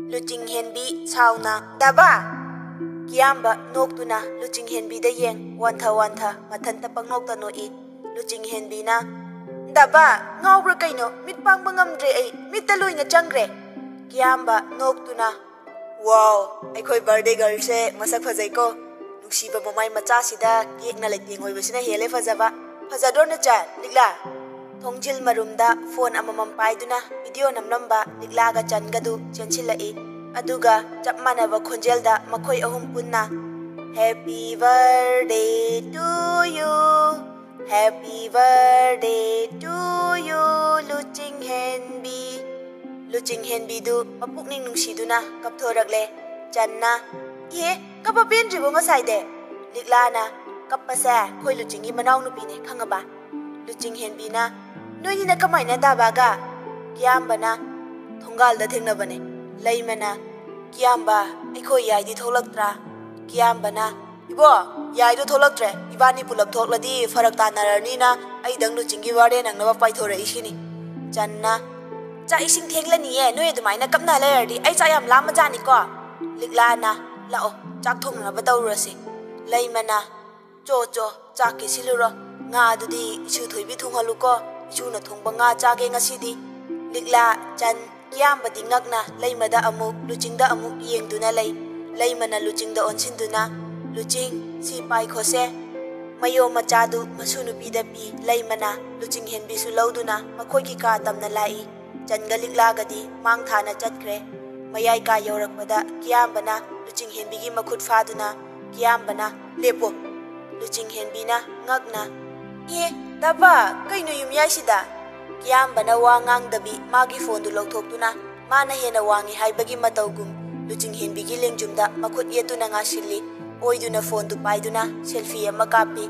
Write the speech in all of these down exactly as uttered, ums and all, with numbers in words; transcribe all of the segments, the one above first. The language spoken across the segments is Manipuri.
ꯂꯨꯆꯤꯡ ꯍꯦꯟꯕꯤ ꯁꯥꯎꯅ, "ꯗꯥꯕꯥ!" ꯀꯤꯌꯥꯝꯕ ꯅꯣꯛꯇꯨꯅ ꯂꯨꯆꯤꯡ ꯍꯦꯟꯕꯤꯗ ꯌꯦꯡ, ꯋꯥꯟꯊ ꯋꯥꯟꯊ ꯃꯊꯟꯇ ꯄꯪꯅꯣꯛꯇ ꯅꯣꯛꯏ꯫ ꯂꯨꯆꯤꯡ ꯍꯦꯟꯕꯤꯅ, "ꯗꯥꯕꯥ, ꯉꯥꯎꯕ꯭ꯔꯥ ꯀꯩꯅꯣ? ꯃꯤꯠ ꯄꯥꯡꯕ ꯉꯝꯗ꯭ꯔꯦ ꯑꯩ, ꯃꯤꯠꯇ ꯂꯣꯏꯅ ꯆꯪꯈ꯭ꯔꯦ!" ꯀꯤꯌꯥꯝꯕ ꯅꯣꯛꯇꯨꯅ, "ꯋꯥꯎ, ꯑꯩꯈꯣꯏ ꯕꯥꯔꯗꯦ ꯒꯔꯜꯁꯦ ꯃꯁꯛ ꯐꯖꯩꯀꯣ꯫ ꯅꯨꯡꯁꯤꯕ ꯃꯃꯥꯏ ꯃꯆꯥꯁꯤꯗ ꯀꯦꯛꯅ ꯂꯩꯇꯦꯡ ꯑꯣꯏꯕꯁꯤꯅ ꯍꯦꯜꯂꯦ ꯐꯖꯕ꯫ ꯐꯖꯗ꯭ꯔꯣ ꯅꯆꯟ, ꯂꯤꯛꯂꯥ?" ꯊꯣꯡꯖꯤꯜ ꯃꯔꯨꯝꯗ ꯐꯣꯟ ꯑꯃꯃꯝ ꯄꯥꯏꯗꯨꯅ ꯚꯤꯗꯤꯑꯣ ꯅꯝꯂꯝꯕ ꯂꯤꯛꯂꯥꯒ ꯆꯟꯒꯗꯨ ꯆꯦꯟꯁꯤꯜꯂꯛꯏ꯫ ꯑꯗꯨꯒ ꯆꯞ ꯃꯥꯟꯅꯕ ꯈꯣꯟꯖꯦꯜꯗ ꯃꯈꯣꯏ ꯑꯍꯨꯝ ꯄꯨꯟꯅ, "Happy birthday to you, happy birthday to you, ꯂꯨꯆꯤꯡ ꯍꯦꯟꯕꯤ!" ꯂꯨꯆꯤꯡ ꯍꯦꯟꯕꯤꯗꯨ ꯃꯄꯨꯛꯅꯤꯡ ꯅꯨꯡꯁꯤꯗꯨꯅ ꯀꯞꯊꯣꯔꯛꯂꯦ꯫ ꯆꯟꯅ, "ꯏꯍꯦ, ꯀꯞꯄ ꯄꯦꯟꯗ꯭ꯔꯤꯕꯣ ꯉꯁꯥꯏꯗꯩ?" ꯂꯤꯛꯂꯥꯅ, "ꯀꯞꯄꯁꯦ ꯑꯩꯈꯣꯏ ꯂꯨꯆꯤꯡꯒꯤ ꯃꯅꯥꯎꯅꯨꯄꯤꯅꯦ, ꯈꯪꯉꯕ?" ꯂꯨꯆꯤꯡ ꯍꯦꯟꯕꯤꯅ, "ꯅꯣꯏꯅꯤꯅ ꯀꯃꯥꯏꯅ ꯗꯥꯕꯥꯒ?" ꯀꯤꯌꯥꯝꯕꯅ, "ꯊꯣꯡꯒꯥꯜꯗ ꯊꯦꯡꯅꯕꯅꯦ꯫" ꯂꯩꯃꯅ, "ꯀꯤꯌꯥꯝꯕ, ꯑꯩꯈꯣꯏ ꯌꯥꯏꯗꯤ ꯊꯣꯛꯂꯛꯇ꯭ꯔꯥ?" ꯀꯤꯌꯥꯝꯕꯅ, "ꯏꯕꯣ, ꯌꯥꯏꯗꯣ ꯊꯣꯛꯂꯛꯇ꯭ꯔꯦ꯫ ꯏꯕꯥꯅꯤ ꯄꯨꯂꯞ ꯊꯣꯛꯂꯗꯤ ꯐꯔꯛ ꯇꯥꯅꯔꯅꯤꯅ ꯑꯩꯗꯪ ꯂꯨꯆꯤꯡꯒꯤ ꯕꯥꯔꯗꯦ ꯅꯪꯅꯕ ꯄꯥꯏꯊꯣꯔꯛꯏꯁꯤꯅꯤ꯫" ꯆꯟꯅ, "ꯆꯥꯛ ꯏꯁꯤꯡ ꯊꯦꯡꯂꯅꯤꯌꯦ, ꯅꯣꯏ ꯑꯗꯨꯃꯥꯏꯅ ꯀꯞꯅ ꯂꯩꯔꯗꯤ꯫ ꯑꯩ ꯆꯥꯛ ꯌꯥꯝ ꯂꯥꯝꯃꯖꯥꯠꯅꯤꯀꯣ꯫" ꯂꯤꯛꯂꯥꯅ, "ꯂꯥꯛꯑꯣ, ꯆꯥꯛ ꯊꯣꯡꯅꯕ ꯇꯧꯔꯨꯔꯁꯤ꯫" ꯂꯩꯃꯅ, "ꯆꯣ ꯆꯣ, ꯆꯥꯛ ꯀꯦꯠꯁꯤꯜꯂꯨꯔꯣ꯫ ꯉꯥꯗꯨꯗꯤ ꯏꯁꯨ ꯊꯣꯏꯕꯤ ꯊꯣꯡꯍꯜꯂꯨꯀꯣ꯫ ꯏꯁꯨꯅ ꯊꯣꯡꯕ ꯉꯥ ꯆꯥꯒꯦ ꯉꯁꯤꯗꯤ꯫" ꯂꯤꯛꯂꯥ, ꯆꯟ, ꯀꯤꯌꯥꯝꯕꯗꯤ ꯉꯛꯅ ꯂꯩꯃꯗ ꯑꯃꯨꯛ, ꯂꯨꯆꯤꯡꯗ ꯑꯃꯨꯛ ꯌꯦꯡꯗꯨꯅ ꯂꯩ꯫ ꯂꯩꯃꯅ ꯂꯨꯆꯤꯡꯗ ꯑꯣꯟꯁꯤꯟꯗꯨꯅ, "ꯂꯨꯆꯤꯡ, ꯁꯤ ꯄꯥꯏꯈꯣꯁꯦ꯫" ꯃꯌꯣ ꯃꯆꯥꯗꯨ ꯃꯁꯨ ꯅꯨꯄꯤꯗ ꯄꯤ꯫ ꯂꯩꯃꯅ ꯂꯨꯆꯤꯡ ꯍꯦꯟꯕꯤꯁꯨ ꯂꯧꯗꯨꯅ ꯃꯈꯣꯏꯒꯤ ꯀꯥ ꯇꯝꯅ ꯂꯥꯛꯏ꯫ ꯆꯟꯒ ꯂꯤꯛꯂꯥꯒꯗꯤ ꯃꯥꯡ ꯊꯥꯅ ꯆꯠꯈ꯭ꯔꯦ꯫ ꯃꯌꯥꯏ ꯀꯥ ꯌꯧꯔꯛꯄꯗ ꯀꯤꯌꯥꯝꯕꯅ ꯂꯨꯆꯤꯡ ꯍꯦꯟꯕꯤꯒꯤ ꯃꯈꯨꯠ ꯐꯥꯗꯨꯅ, ꯀꯤꯌꯥꯝꯕꯅ, "ꯂꯦꯞꯄꯣ!" ꯂꯨꯆꯤꯡ ꯍꯦꯟꯕꯤꯅ ꯉꯛꯅ, "ꯑꯦ, ꯗꯥꯕꯥ, ꯀꯩꯅꯣ ꯌꯨꯝꯌꯥꯏꯁꯤꯗ?" ꯀꯤꯌꯥꯝꯕꯅ ꯋꯥ ꯉꯥꯡꯗꯕꯤ ꯃꯥꯒꯤ ꯐꯣꯟꯗꯨ ꯂꯧꯊꯣꯛꯇꯨꯅ ꯃꯥꯅ ꯍꯦꯟꯅ ꯋꯥꯡꯉꯤ ꯍꯥꯏꯕꯒꯤ ꯃꯇꯧꯒꯨꯝ ꯂꯨꯆꯤꯡ ꯍꯦꯟꯕꯤꯒꯤ ꯂꯦꯡꯖꯨꯝꯗ ꯃꯈꯨꯠ ꯌꯦꯠꯇꯨꯅ ꯉꯥꯁꯤꯜꯂꯤ꯫ ꯑꯣꯏꯗꯨꯅ ꯐꯣꯟꯗꯨ ꯄꯥꯏꯗꯨꯅ ꯁꯦꯜꯐꯤ ꯑꯃ ꯀꯥꯞꯄꯤ꯫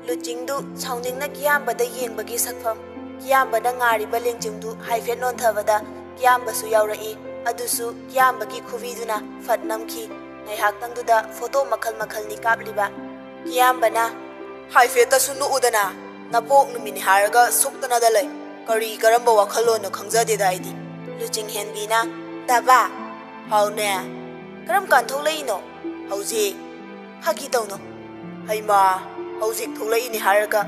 ꯂꯨꯆꯤꯡꯗꯨ ꯁꯥꯎꯅꯤꯡꯅ ꯀꯤꯌꯥꯝꯕꯗ ꯌꯦꯡꯕꯒꯤ ꯁꯛꯐꯝ꯫ ꯀꯤꯌꯥꯝꯕꯅ ꯉꯥꯔꯤꯕ ꯂꯦꯡꯖꯨꯝꯗꯨ ꯍꯥꯏꯐꯦꯠ ꯅꯣꯟꯊꯕꯗ ꯀꯤꯌꯥꯝꯕꯁꯨ ꯌꯥꯎꯔꯛꯏ꯫ ꯑꯗꯨꯁꯨ ꯀꯤꯌꯥꯝꯕꯒꯤ ꯈꯨꯕꯤꯗꯨꯅ ꯐꯠ ꯅꯝꯈꯤ꯫ ꯉꯥꯏꯍꯥꯛꯇꯪꯗꯨꯗ ꯐꯣꯇꯣ ꯃꯈꯜ ꯃꯈꯜꯅꯤ ꯀꯥꯞꯂꯤꯕ꯫ ꯀꯤꯌꯥꯝꯕꯅ, "ꯍꯥꯏꯐꯦꯠꯇꯁꯨ ꯅꯣꯛꯎꯗꯅ, ꯅꯄꯣꯛ ꯅꯨꯃꯤꯠꯅꯤ ꯍꯥꯏꯔꯒ ꯁꯣꯛꯇꯅꯗ ꯂꯩ꯫ ꯀꯔꯤ ꯀꯔꯝꯕ ꯋꯥꯈꯜꯂꯣꯟꯅꯣ ꯈꯪꯖꯗꯦꯗ ꯑꯩꯗꯤ꯫" ꯂꯨꯆꯤꯡ ꯍꯦꯟꯕꯤꯅ, "ꯗꯥꯕꯥ, ꯍꯥꯎꯅꯦ, ꯀꯔꯝ ꯀꯥꯟ ꯊꯣꯛꯂꯛꯏꯅꯣ? ꯍꯧꯖꯤꯛ? ꯐꯥꯒꯤ ꯇꯧꯅꯣ꯫ ꯍꯩꯃꯥ, ꯍꯧꯖꯤꯛ ꯊꯣꯛꯂꯛꯏꯅꯦ ꯍꯥꯏꯔꯒ꯫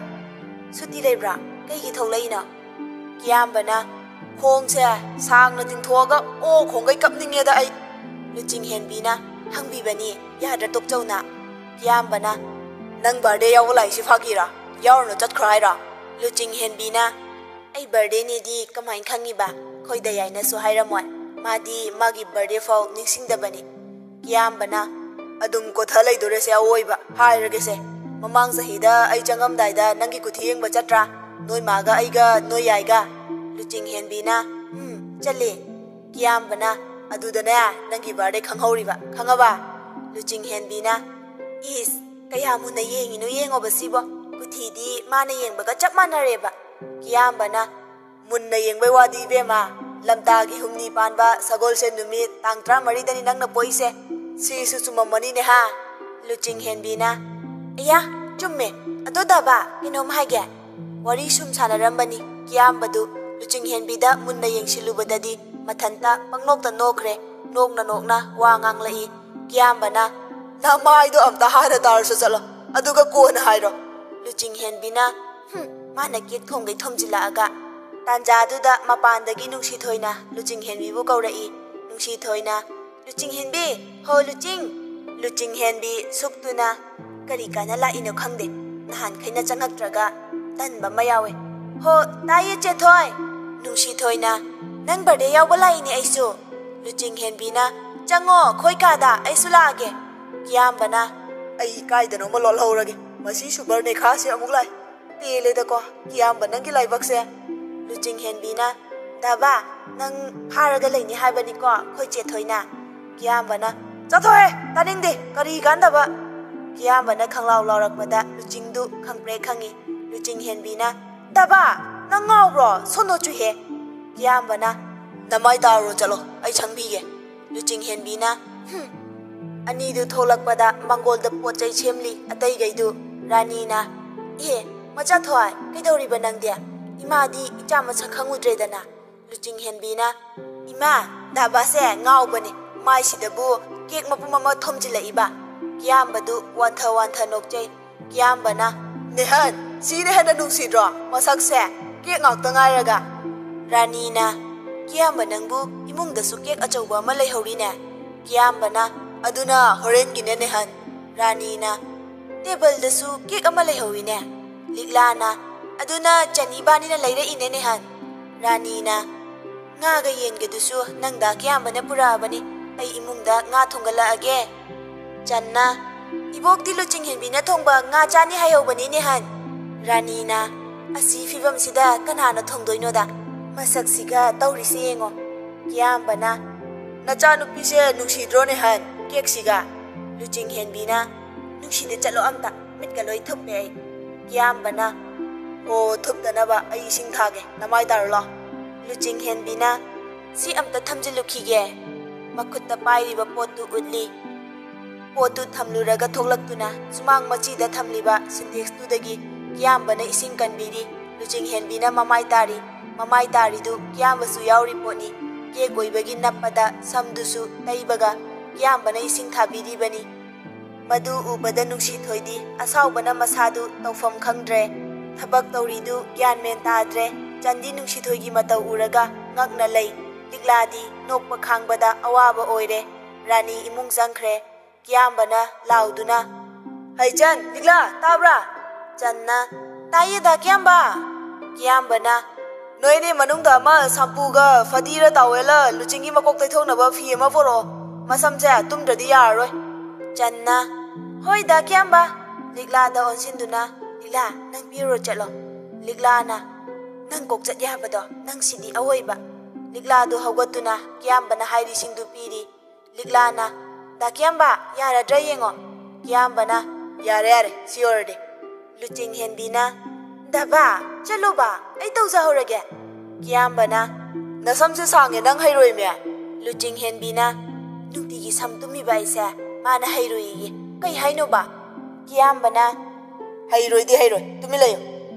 ꯁꯨꯇꯤ ꯂꯩꯕ꯭ꯔꯥ? ꯀꯩꯒꯤ ꯊꯣꯛꯂꯛꯏꯅꯣ? ꯀꯤꯌꯥꯝꯕꯅ ꯈꯣꯡꯁꯦ ꯁꯥꯡꯅ ꯇꯤꯡꯊꯣꯛꯑꯒ ꯑꯣ ꯈꯣꯡꯒꯩ ꯀꯞꯅꯤꯡꯉꯦꯗ ꯑꯩ꯫ ꯂꯨꯆꯤꯡ ꯍꯦꯟꯕꯤꯅ ꯍꯪꯕꯤꯕꯅꯤ ꯌꯥꯗ꯭ꯔ ꯇꯣꯛꯆꯧꯅ꯫ ꯀꯤꯌꯥꯝꯕꯅ, "ꯅꯪ ꯕꯥꯔꯗꯦ ꯌꯥꯎꯕ ꯂꯥꯛꯏꯁꯤ ꯐꯥꯒꯤꯔꯥ? ꯌꯥꯎꯔꯨꯅꯨ ꯆꯠꯈ꯭ꯔꯣ ꯍꯥꯏꯔꯣ?" ꯂꯨꯆꯤꯡ ꯍꯦꯟꯕꯤꯅ, "ꯑꯩ ꯕꯥꯔꯗꯦꯅꯦꯗꯤ ꯀꯃꯥꯏꯅ ꯈꯪꯉꯤꯕ? ꯑꯩꯈꯣꯏ ꯗꯌꯥꯏꯅꯁꯨ ꯍꯥꯏꯔꯝꯃꯣꯏ꯫ ꯃꯥꯗꯤ ꯃꯥꯒꯤ ꯕꯥꯔꯗꯦ ꯐꯥꯎ ꯅꯤꯡꯁꯤꯡꯗꯕꯅꯤ꯫" ꯀꯤꯌꯥꯝꯕꯅ, "ꯑꯗꯨꯝ ꯀꯣꯊ ꯂꯩꯗꯣꯔꯦꯁꯦ ꯑꯋꯣꯏꯕ꯫ ꯍꯥꯏꯔꯒꯦꯁꯦ, ꯃꯃꯥꯡ ꯆꯍꯤꯗ ꯑꯩ ꯆꯪꯉꯝꯗꯥꯏꯗ ꯅꯪꯒꯤ ꯀꯨꯊꯤ ꯌꯦꯡꯕ ꯆꯠꯇ꯭ꯔꯥ? ꯅꯣꯏ ꯃꯥꯒ ꯑꯩꯒ ꯅꯣꯏ ꯌꯥꯏꯒ?" ꯂꯨꯆꯤꯡ ꯍꯦꯟꯕꯤꯅ, "ꯎꯝ, ꯆꯠꯂꯦ꯫" ꯀꯤꯌꯥꯝꯕꯅ, "ꯑꯗꯨꯗꯅꯦ ꯅꯪꯒꯤ ꯕꯥꯔꯗꯦ ꯈꯪꯍꯧꯔꯤꯕ, ꯈꯪꯉꯕ?" ꯂꯨꯆꯤꯡ ꯍꯦꯟꯕꯤꯅ, "ꯏꯁ, ꯀꯌꯥ ꯃꯨꯟꯅ ꯌꯦꯡꯉꯤꯅꯣ ꯌꯦꯡꯉꯣꯕ ꯁꯤꯕꯣ꯫ ꯀꯨꯊꯤꯗꯤ ꯃꯥꯅ ꯌꯦꯡꯕꯒ ꯆꯞ ꯃꯥꯟꯅꯔꯦꯕ꯫" ꯀꯤꯌꯥꯝꯕꯅ, "ꯃꯨꯟꯅ ꯌꯦꯡꯕꯩ ꯋꯥꯗꯤ ꯏꯕꯦꯝꯃ, ꯂꯝꯇꯥꯒꯤ ꯍꯨꯝꯅꯤ ꯄꯥꯟꯕ ꯁꯒꯣꯜꯁꯦꯟ ꯅꯨꯃꯤꯠ ꯇꯥꯡ ꯇꯔꯥꯃꯔꯤꯗꯅꯤ ꯅꯪꯅ ꯄꯣꯛꯏꯁꯦ꯫ ꯁꯤꯁꯨ ꯆꯨꯝꯃꯝꯃꯅꯤꯅꯦ ꯍꯥ?" ꯂꯨꯆꯤꯡ ꯍꯦꯟꯕꯤꯅ, "ꯑꯌꯥ, ꯆꯨꯝꯃꯦ꯫ ꯑꯗꯣ ꯗꯥꯕ, ꯀꯩꯅꯣꯝ ꯍꯥꯏꯒꯦ꯫" ꯋꯥꯔꯤ ꯁꯨꯝ ꯁꯥꯟꯅꯔꯝꯕꯅꯤ ꯀꯤꯌꯥꯝꯕꯗꯨ꯫ ꯂꯨꯆꯤꯡ ꯍꯦꯟꯕꯤꯗ ꯃꯨꯟꯅ ꯌꯦꯡꯁꯤꯜꯂꯨꯕꯗꯗꯤ ꯃꯊꯟꯇ ꯄꯪꯅꯣꯛꯇ ꯅꯣꯛꯈ꯭ꯔꯦ꯫ ꯅꯣꯛꯅ ꯅꯣꯛꯅ ꯋꯥ ꯉꯥꯡꯂꯛꯏ꯫ ꯀꯤꯌꯥꯝꯕꯅ, "ꯅꯃꯥꯏꯗꯣ ꯑꯝꯇ ꯍꯥꯟꯅ ꯇꯥꯔꯨꯁꯨ ꯆꯠꯂꯣ, ꯑꯗꯨꯒ ꯀꯣꯟꯅ ꯍꯥꯏꯔꯣ꯫" ꯂꯨꯆꯤꯡ ꯍꯦꯟꯕꯤꯅ, ꯍꯨꯝ, ꯃꯥꯅ ꯀꯦꯛ ꯊꯣꯡꯒꯩ ꯊꯣꯝꯖꯤꯜꯂꯛꯑꯒ꯫ ꯇꯥꯟꯖꯥꯗꯨꯗ ꯃꯄꯥꯟꯗꯒꯤ ꯅꯨꯡꯁꯤꯊꯣꯏꯅ ꯂꯨꯆꯤꯡ ꯍꯦꯟꯕꯤꯕꯨ ꯀꯧꯔꯛꯏ꯫ ꯅꯨꯡꯁꯤꯊꯣꯏꯅ, "ꯂꯨꯆꯤꯡ ꯍꯦꯟꯕꯤ, ꯍꯣ ꯂꯨꯆꯤꯡ!" ꯂꯨꯆꯤꯡ ꯍꯦꯟꯕꯤ ꯁꯨꯛꯇꯨꯅ, "ꯀꯔꯤ ꯀꯥꯟꯅ ꯂꯥꯛꯏꯅꯣ ꯈꯪꯗꯦ, ꯅꯍꯥꯟꯈꯩꯅ ꯆꯪꯉꯛꯇ꯭ꯔꯒ ꯇꯟꯕ ꯑꯃ ꯌꯥꯎꯋꯦ꯫ ꯍꯣ, ꯇꯥꯏꯌꯦ ꯆꯦꯊꯣꯏ!" ꯅꯨꯡꯁꯤꯊꯣꯏꯅ, "ꯅꯪ ꯕꯥꯔꯗꯦ ꯌꯥꯎꯕ ꯂꯥꯛꯏꯅꯦ ꯑꯩꯁꯨ꯫" ꯂꯨꯆꯤꯡ ꯍꯦꯟꯕꯤꯅ, "ꯆꯪꯉꯣ, ꯈꯣꯏ ꯀꯥꯗ, ꯑꯩꯁꯨ ꯂꯥꯛꯑꯒꯦ꯫" ꯀꯤꯌꯥꯝꯕꯅ, "ꯑꯩ ꯀꯥꯏꯗꯅꯣꯃ ꯂꯣꯠꯍꯧꯔꯒꯦ, ꯃꯁꯤ ꯁꯨꯄꯔ ꯅꯦꯈꯥꯁꯦ ꯑꯃꯨꯛ ꯂꯥꯛꯑꯦ꯫ ꯄꯦꯜꯂꯦꯗꯀꯣ, ꯀꯤꯌꯥꯝꯕ ꯅꯪꯒꯤ ꯂꯥꯏꯕꯛꯁꯦ꯫" ꯂꯨꯆꯤꯡ ꯍꯦꯟꯕꯤꯅ, "ꯗꯥꯕ, ꯅꯪ ꯐꯥꯔꯒ ꯂꯩꯅꯤ ꯍꯥꯏꯕꯅꯤꯀꯣ ꯑꯩꯈꯣꯏ ꯆꯦ ꯊꯣꯏꯅ꯫" ꯀꯤꯌꯥꯝꯕꯅ, "ꯆꯠꯊꯣꯛꯍꯦ, ꯇꯥꯅꯤꯡꯗꯦ, ꯀꯔꯤ ꯀꯥꯟꯗꯕ?" ꯀꯤꯌꯥꯝꯕꯅ ꯈꯪꯂꯥꯎ ꯂꯥꯎꯔꯛꯄꯗ ꯂꯨꯆꯤꯡꯗꯨ ꯈꯪꯄ꯭ꯔꯦꯛ ꯈꯪꯉꯤ꯫ ꯂꯨꯆꯤꯡ ꯍꯦꯟꯕꯤꯅ, "ꯗꯥꯕ, ꯅꯪ ꯉꯥꯎꯕ꯭ꯔꯣ? ꯁꯣꯅꯣ ꯆꯨꯏꯍꯦ꯫" ꯀꯤꯌꯥꯝꯕꯅ, "ꯅꯃꯥꯏ ꯇꯥꯔꯨꯔꯣ ꯆꯠꯂꯣ, ꯑꯩ ꯁꯪꯕꯤꯒꯦ꯫" ꯂꯨꯆꯤꯡ ꯍꯦꯟꯕꯤꯅ, ꯍꯨꯝ꯫ ꯑꯅꯤꯗꯨ ꯊꯣꯛꯂꯛꯄꯗ ꯃꯥꯡꯒꯣꯜꯗ ꯄꯣꯠ ꯆꯩ ꯁꯦꯝꯂꯤ ꯑꯇꯩꯈꯩꯗꯨ꯫ ꯔꯥꯅꯤꯅ, "ꯑꯦ, ꯃꯆꯥ ꯊꯣꯏ, ꯀꯩꯗꯧꯔꯤꯕ ꯅꯪꯗꯤ? ꯏꯃꯥꯗꯤ ꯏꯆꯥ ꯃꯁꯛ ꯈꯪꯉꯨꯗ꯭ꯔꯦꯗꯅ꯫" ꯂꯨꯆꯤꯡ ꯍꯦꯟꯕꯤꯅ, "ꯏꯃꯥ, ꯗꯥꯕꯥꯁꯦ ꯉꯥꯎꯕꯅꯦ꯫ ꯃꯥꯏꯁꯤꯗꯕꯨ ꯀꯦꯛ ꯃꯄꯨꯝ ꯑꯃ ꯊꯣꯝꯖꯤꯜꯂꯛꯏꯕ꯫ ꯀꯤꯌꯥꯝꯕꯗꯨ ꯋꯥꯟꯊ ꯋꯥꯟꯊ ꯅꯣꯛꯆꯩ꯫ ꯀꯤꯌꯥꯝꯕꯅ, "ꯅꯦꯍꯟ, ꯁꯤꯅ ꯍꯦꯟꯅ ꯅꯨꯡꯁꯤꯗ꯭ꯔꯣ? ꯃꯁꯛꯁꯦ ꯀꯦꯛ ꯉꯥꯛꯇ ꯉꯥꯏꯔꯒ?" ꯔꯥꯅꯤꯅ, "ꯀꯤꯌꯥꯝꯕ, ꯅꯪꯕꯨ ꯏꯃꯨꯡꯗꯁꯨ ꯀꯦꯛ ꯑꯆꯧꯕ ꯑꯃ ꯂꯩꯍꯧꯔꯤꯅꯦ?" ꯀꯤꯌꯥꯝꯕꯅ, "ꯑꯗꯨꯅ ꯍꯣꯔꯦꯟꯒꯤꯅꯦ ꯅꯦꯍꯟ꯫" ꯔꯥꯅꯤꯅ, "ꯇꯦꯕꯜꯗꯁꯨ ꯀꯦꯛ ꯑꯃ ꯂꯩꯍꯧꯋꯤꯅꯦ?" ꯂꯤꯛꯂꯥꯅ, "ꯑꯗꯨꯅ ꯆꯅꯤ ꯏꯕꯥꯅꯤꯅ ꯂꯩꯔꯛꯏꯅꯦ ꯅꯦꯍꯟ꯫" ꯔꯥꯅꯤꯅ, "ꯉꯥꯒ ꯌꯦꯟꯒꯗꯨꯁꯨ ꯅꯪꯗ ꯀꯤꯌꯥꯝꯕꯅ ꯄꯨꯔꯛꯑꯕꯅꯤ꯫ ꯑꯩ ꯏꯃꯨꯡꯗ ꯉꯥ ꯊꯣꯡꯒꯠꯂꯛꯑꯒꯦ꯫" ꯆꯟꯅ, "ꯏꯕꯣꯛꯇꯤ ꯂꯨꯆꯤꯡꯍꯦꯟꯕꯤꯅ ꯊꯣꯡꯕ ꯉꯥ ꯆꯥꯅꯤ ꯍꯥꯏꯍꯧꯕꯅꯤ ꯅꯦꯍꯟ꯫" ꯔꯥꯅꯤꯅ, "ꯑꯁꯤ ꯐꯤꯕꯝꯁꯤꯗ ꯀꯅꯥꯅ ꯊꯣꯡꯗꯣꯏꯅꯣꯗ? ꯃꯁꯛꯁꯤꯒ ꯇꯧꯔꯤꯁꯦ ꯌꯦꯡꯉꯣ꯫" ꯀꯤꯌꯥꯝꯕꯅ, "ꯅꯆꯥꯅꯨꯄꯤꯁꯦ ꯅꯨꯡꯁꯤꯗ꯭ꯔꯣ ꯅꯦꯍꯟ, ꯀꯦꯛꯁꯤꯒ?" ꯂꯨꯆꯤꯡꯍꯦꯟꯕꯤꯅ, "ꯅꯨꯡꯁꯤꯗꯦ, ꯆꯠꯂꯣ ꯑꯝꯇ, ꯃꯤꯠꯀ ꯂꯣꯏ ꯊꯨꯞꯄꯦ ꯑꯩ꯫" ꯀꯤꯌꯥꯝꯕꯅ, "ꯑꯣ, ꯊꯨꯞꯇꯅꯕ ꯑꯩ ꯏꯁꯤꯡ ꯊꯥꯒꯦ, ꯅꯃꯥꯏ ꯇꯥꯔꯨ ꯂꯥꯎ꯫" ꯂꯨꯆꯤꯡꯍꯦꯟꯕꯤꯅ, "ꯁꯤ ꯑꯝꯇ ꯊꯝꯖꯤꯜꯂꯨꯈꯤꯒꯦ꯫" ꯃꯈꯨꯠꯇ ꯄꯥꯏꯔꯤꯕ ꯄꯣꯠꯇꯨ ꯎꯠꯂꯤ꯫ ꯄꯣꯠꯇꯨ ꯊꯝꯂꯨꯔꯒ ꯊꯣꯛꯂꯛꯇꯨꯅ ꯁꯨꯃꯥꯡ ꯃꯆꯤꯗ ꯊꯝꯂꯤꯕ ꯁꯤꯟꯇꯦꯛꯁꯇꯨꯗꯒꯤ ꯀꯤꯌꯥꯝꯕꯅ ꯏꯁꯤꯡ ꯀꯟꯕꯤꯔꯤ꯫ ꯂꯨꯆꯤꯡꯍꯦꯟꯕꯤꯅ ꯃꯃꯥꯏ ꯇꯥꯔꯤ꯫ ꯃꯃꯥꯏ ꯇꯥꯔꯤꯗꯨ ꯀꯤꯌꯥꯝꯕꯁꯨ ꯌꯥꯎꯔꯤ ꯄꯣꯠꯅꯤ꯫ ꯀꯦꯛ ꯑꯣꯏꯕꯒꯤ ꯅꯞꯄꯗ ꯁꯝꯗꯨꯁꯨ ꯇꯩꯕꯒ ꯀꯤꯌꯥꯝꯕꯅ ꯏꯁꯤꯡ ꯊꯥꯕꯤꯔꯤꯕꯅꯤ꯫ ꯃꯗꯨ ꯎꯕꯗ ꯅꯨꯡꯁꯤꯊꯣꯏꯗꯤ ꯑꯁꯥꯎꯕꯅ ꯃꯁꯥꯗꯨ ꯇꯧꯐꯝ ꯈꯪꯗ꯭ꯔꯦ꯫ ꯊꯕꯛ ꯇꯧꯔꯤꯗꯨ ꯒ꯭ꯌꯥꯟ ꯃꯦꯟ ꯇꯥꯗ꯭ꯔꯦ꯫ ꯆꯟꯗꯤ ꯅꯨꯡꯁꯤꯊꯣꯏꯒꯤ ꯃꯇꯧ ꯎꯔꯒ ꯉꯛꯅ ꯂꯩ꯫ ꯂꯤꯛꯂꯥꯗꯤ ꯅꯣꯛꯄ ꯈꯥꯡꯕꯗ ꯑꯋꯥꯕ ꯑꯣꯏꯔꯦ꯫ ꯔꯥꯅꯤ ꯏꯃꯨꯡ ꯆꯪꯈ꯭ꯔꯦ꯫ ꯀꯤꯌꯥꯝꯕꯅ ꯂꯥꯎꯗꯨꯅ, "ꯍꯩ ꯆꯟ, ꯂꯤꯛꯂꯥ, ꯇꯥꯕ꯭ꯔꯥ?" ꯆꯟꯅ, "ꯇꯥꯏꯌꯦ ꯗꯥ ꯀꯤꯌꯥꯝꯕ꯫" ꯀꯤꯌꯥꯝꯕꯅ, "ꯅꯣꯏꯅꯤ ꯃꯅꯨꯡꯗ ꯑꯃ ꯁꯝꯄꯨꯒ ꯐꯗꯤꯔ ꯇꯥꯋꯦꯜꯂ ꯂꯨꯆꯤꯡꯒꯤ ꯃꯀꯣꯛ ꯇꯩꯊꯣꯛꯅꯕ ꯐꯤ ꯑꯃ ꯄꯣꯔꯛꯑꯣ꯫ ꯃꯁꯝꯁꯦ ꯇꯨꯝꯗ꯭ꯔꯗꯤ ꯌꯥꯔꯔꯣꯏ꯫" ꯆꯟꯅ, "ꯍꯣꯏ ꯗꯥ ꯀꯤꯌꯥꯝꯕ꯫" ꯂꯤꯛꯂꯥꯗ ꯑꯣꯟꯁꯤꯟꯗꯨꯅ, "ꯂꯤꯛꯂꯥ, ꯅꯪ ꯄꯤꯔꯨꯔꯣ ꯆꯠꯂꯣ꯫" ꯂꯤꯛꯂꯥꯅ, "ꯅꯪ ꯀꯣꯛ ꯆꯠ ꯌꯥꯕꯗꯣ, ꯅꯪ ꯁꯤꯗꯤ ꯑꯑꯣꯏꯕ꯫" ꯂꯤꯛꯂꯥꯗꯨ ꯍꯧꯒꯠꯇꯨꯅ ꯀꯤꯌꯥꯝꯕꯅ ꯍꯥꯏꯔꯤꯁꯤꯡꯗꯨ ꯄꯤꯔꯤ꯫ ꯂꯤꯛꯂꯥꯅ, "ꯗꯥ ꯀꯤꯌꯥꯝꯕ, ꯌꯥꯔꯗ꯭ꯔꯥ ꯌꯦꯡꯉꯣ꯫" ꯀꯤꯌꯥꯝꯕꯅ, "ꯌꯥꯔꯦ, ꯌꯥꯔꯦ, ꯁꯤ ꯑꯣꯏꯔꯗꯤ꯫" ꯂꯨꯆꯤꯡ ꯍꯦꯟꯕꯤꯅ, "ꯗꯥ ꯕꯥ, ꯆꯠꯂꯣꯕ, ꯑꯩ ꯇꯧꯖꯍꯧꯔꯒꯦ꯫" ꯀꯤꯌꯥꯝꯕꯅ, "ꯅꯁꯝꯁꯦ ꯁꯥꯡꯉꯦ, ꯅꯪ ꯍꯩꯔꯣꯏꯃꯦ꯫" ꯂꯨꯆꯤꯡ ꯍꯦꯟꯕꯤꯅ, "ꯅꯨꯡꯇꯤꯒꯤ ꯁꯝ ꯇꯨꯝꯃꯤꯕ ꯑꯩꯁꯦ ꯃꯥꯅ ꯍꯩꯔꯣꯏꯌꯦ, ꯀꯩ ꯍꯥꯏꯅꯣꯕ?" ꯀꯤꯌꯥꯝꯕꯅ, "ꯍꯩꯔꯣꯏꯗꯤ ꯍꯩꯔꯣꯏ, ꯇꯨꯃꯤꯟ ꯂꯩꯌꯨ꯫"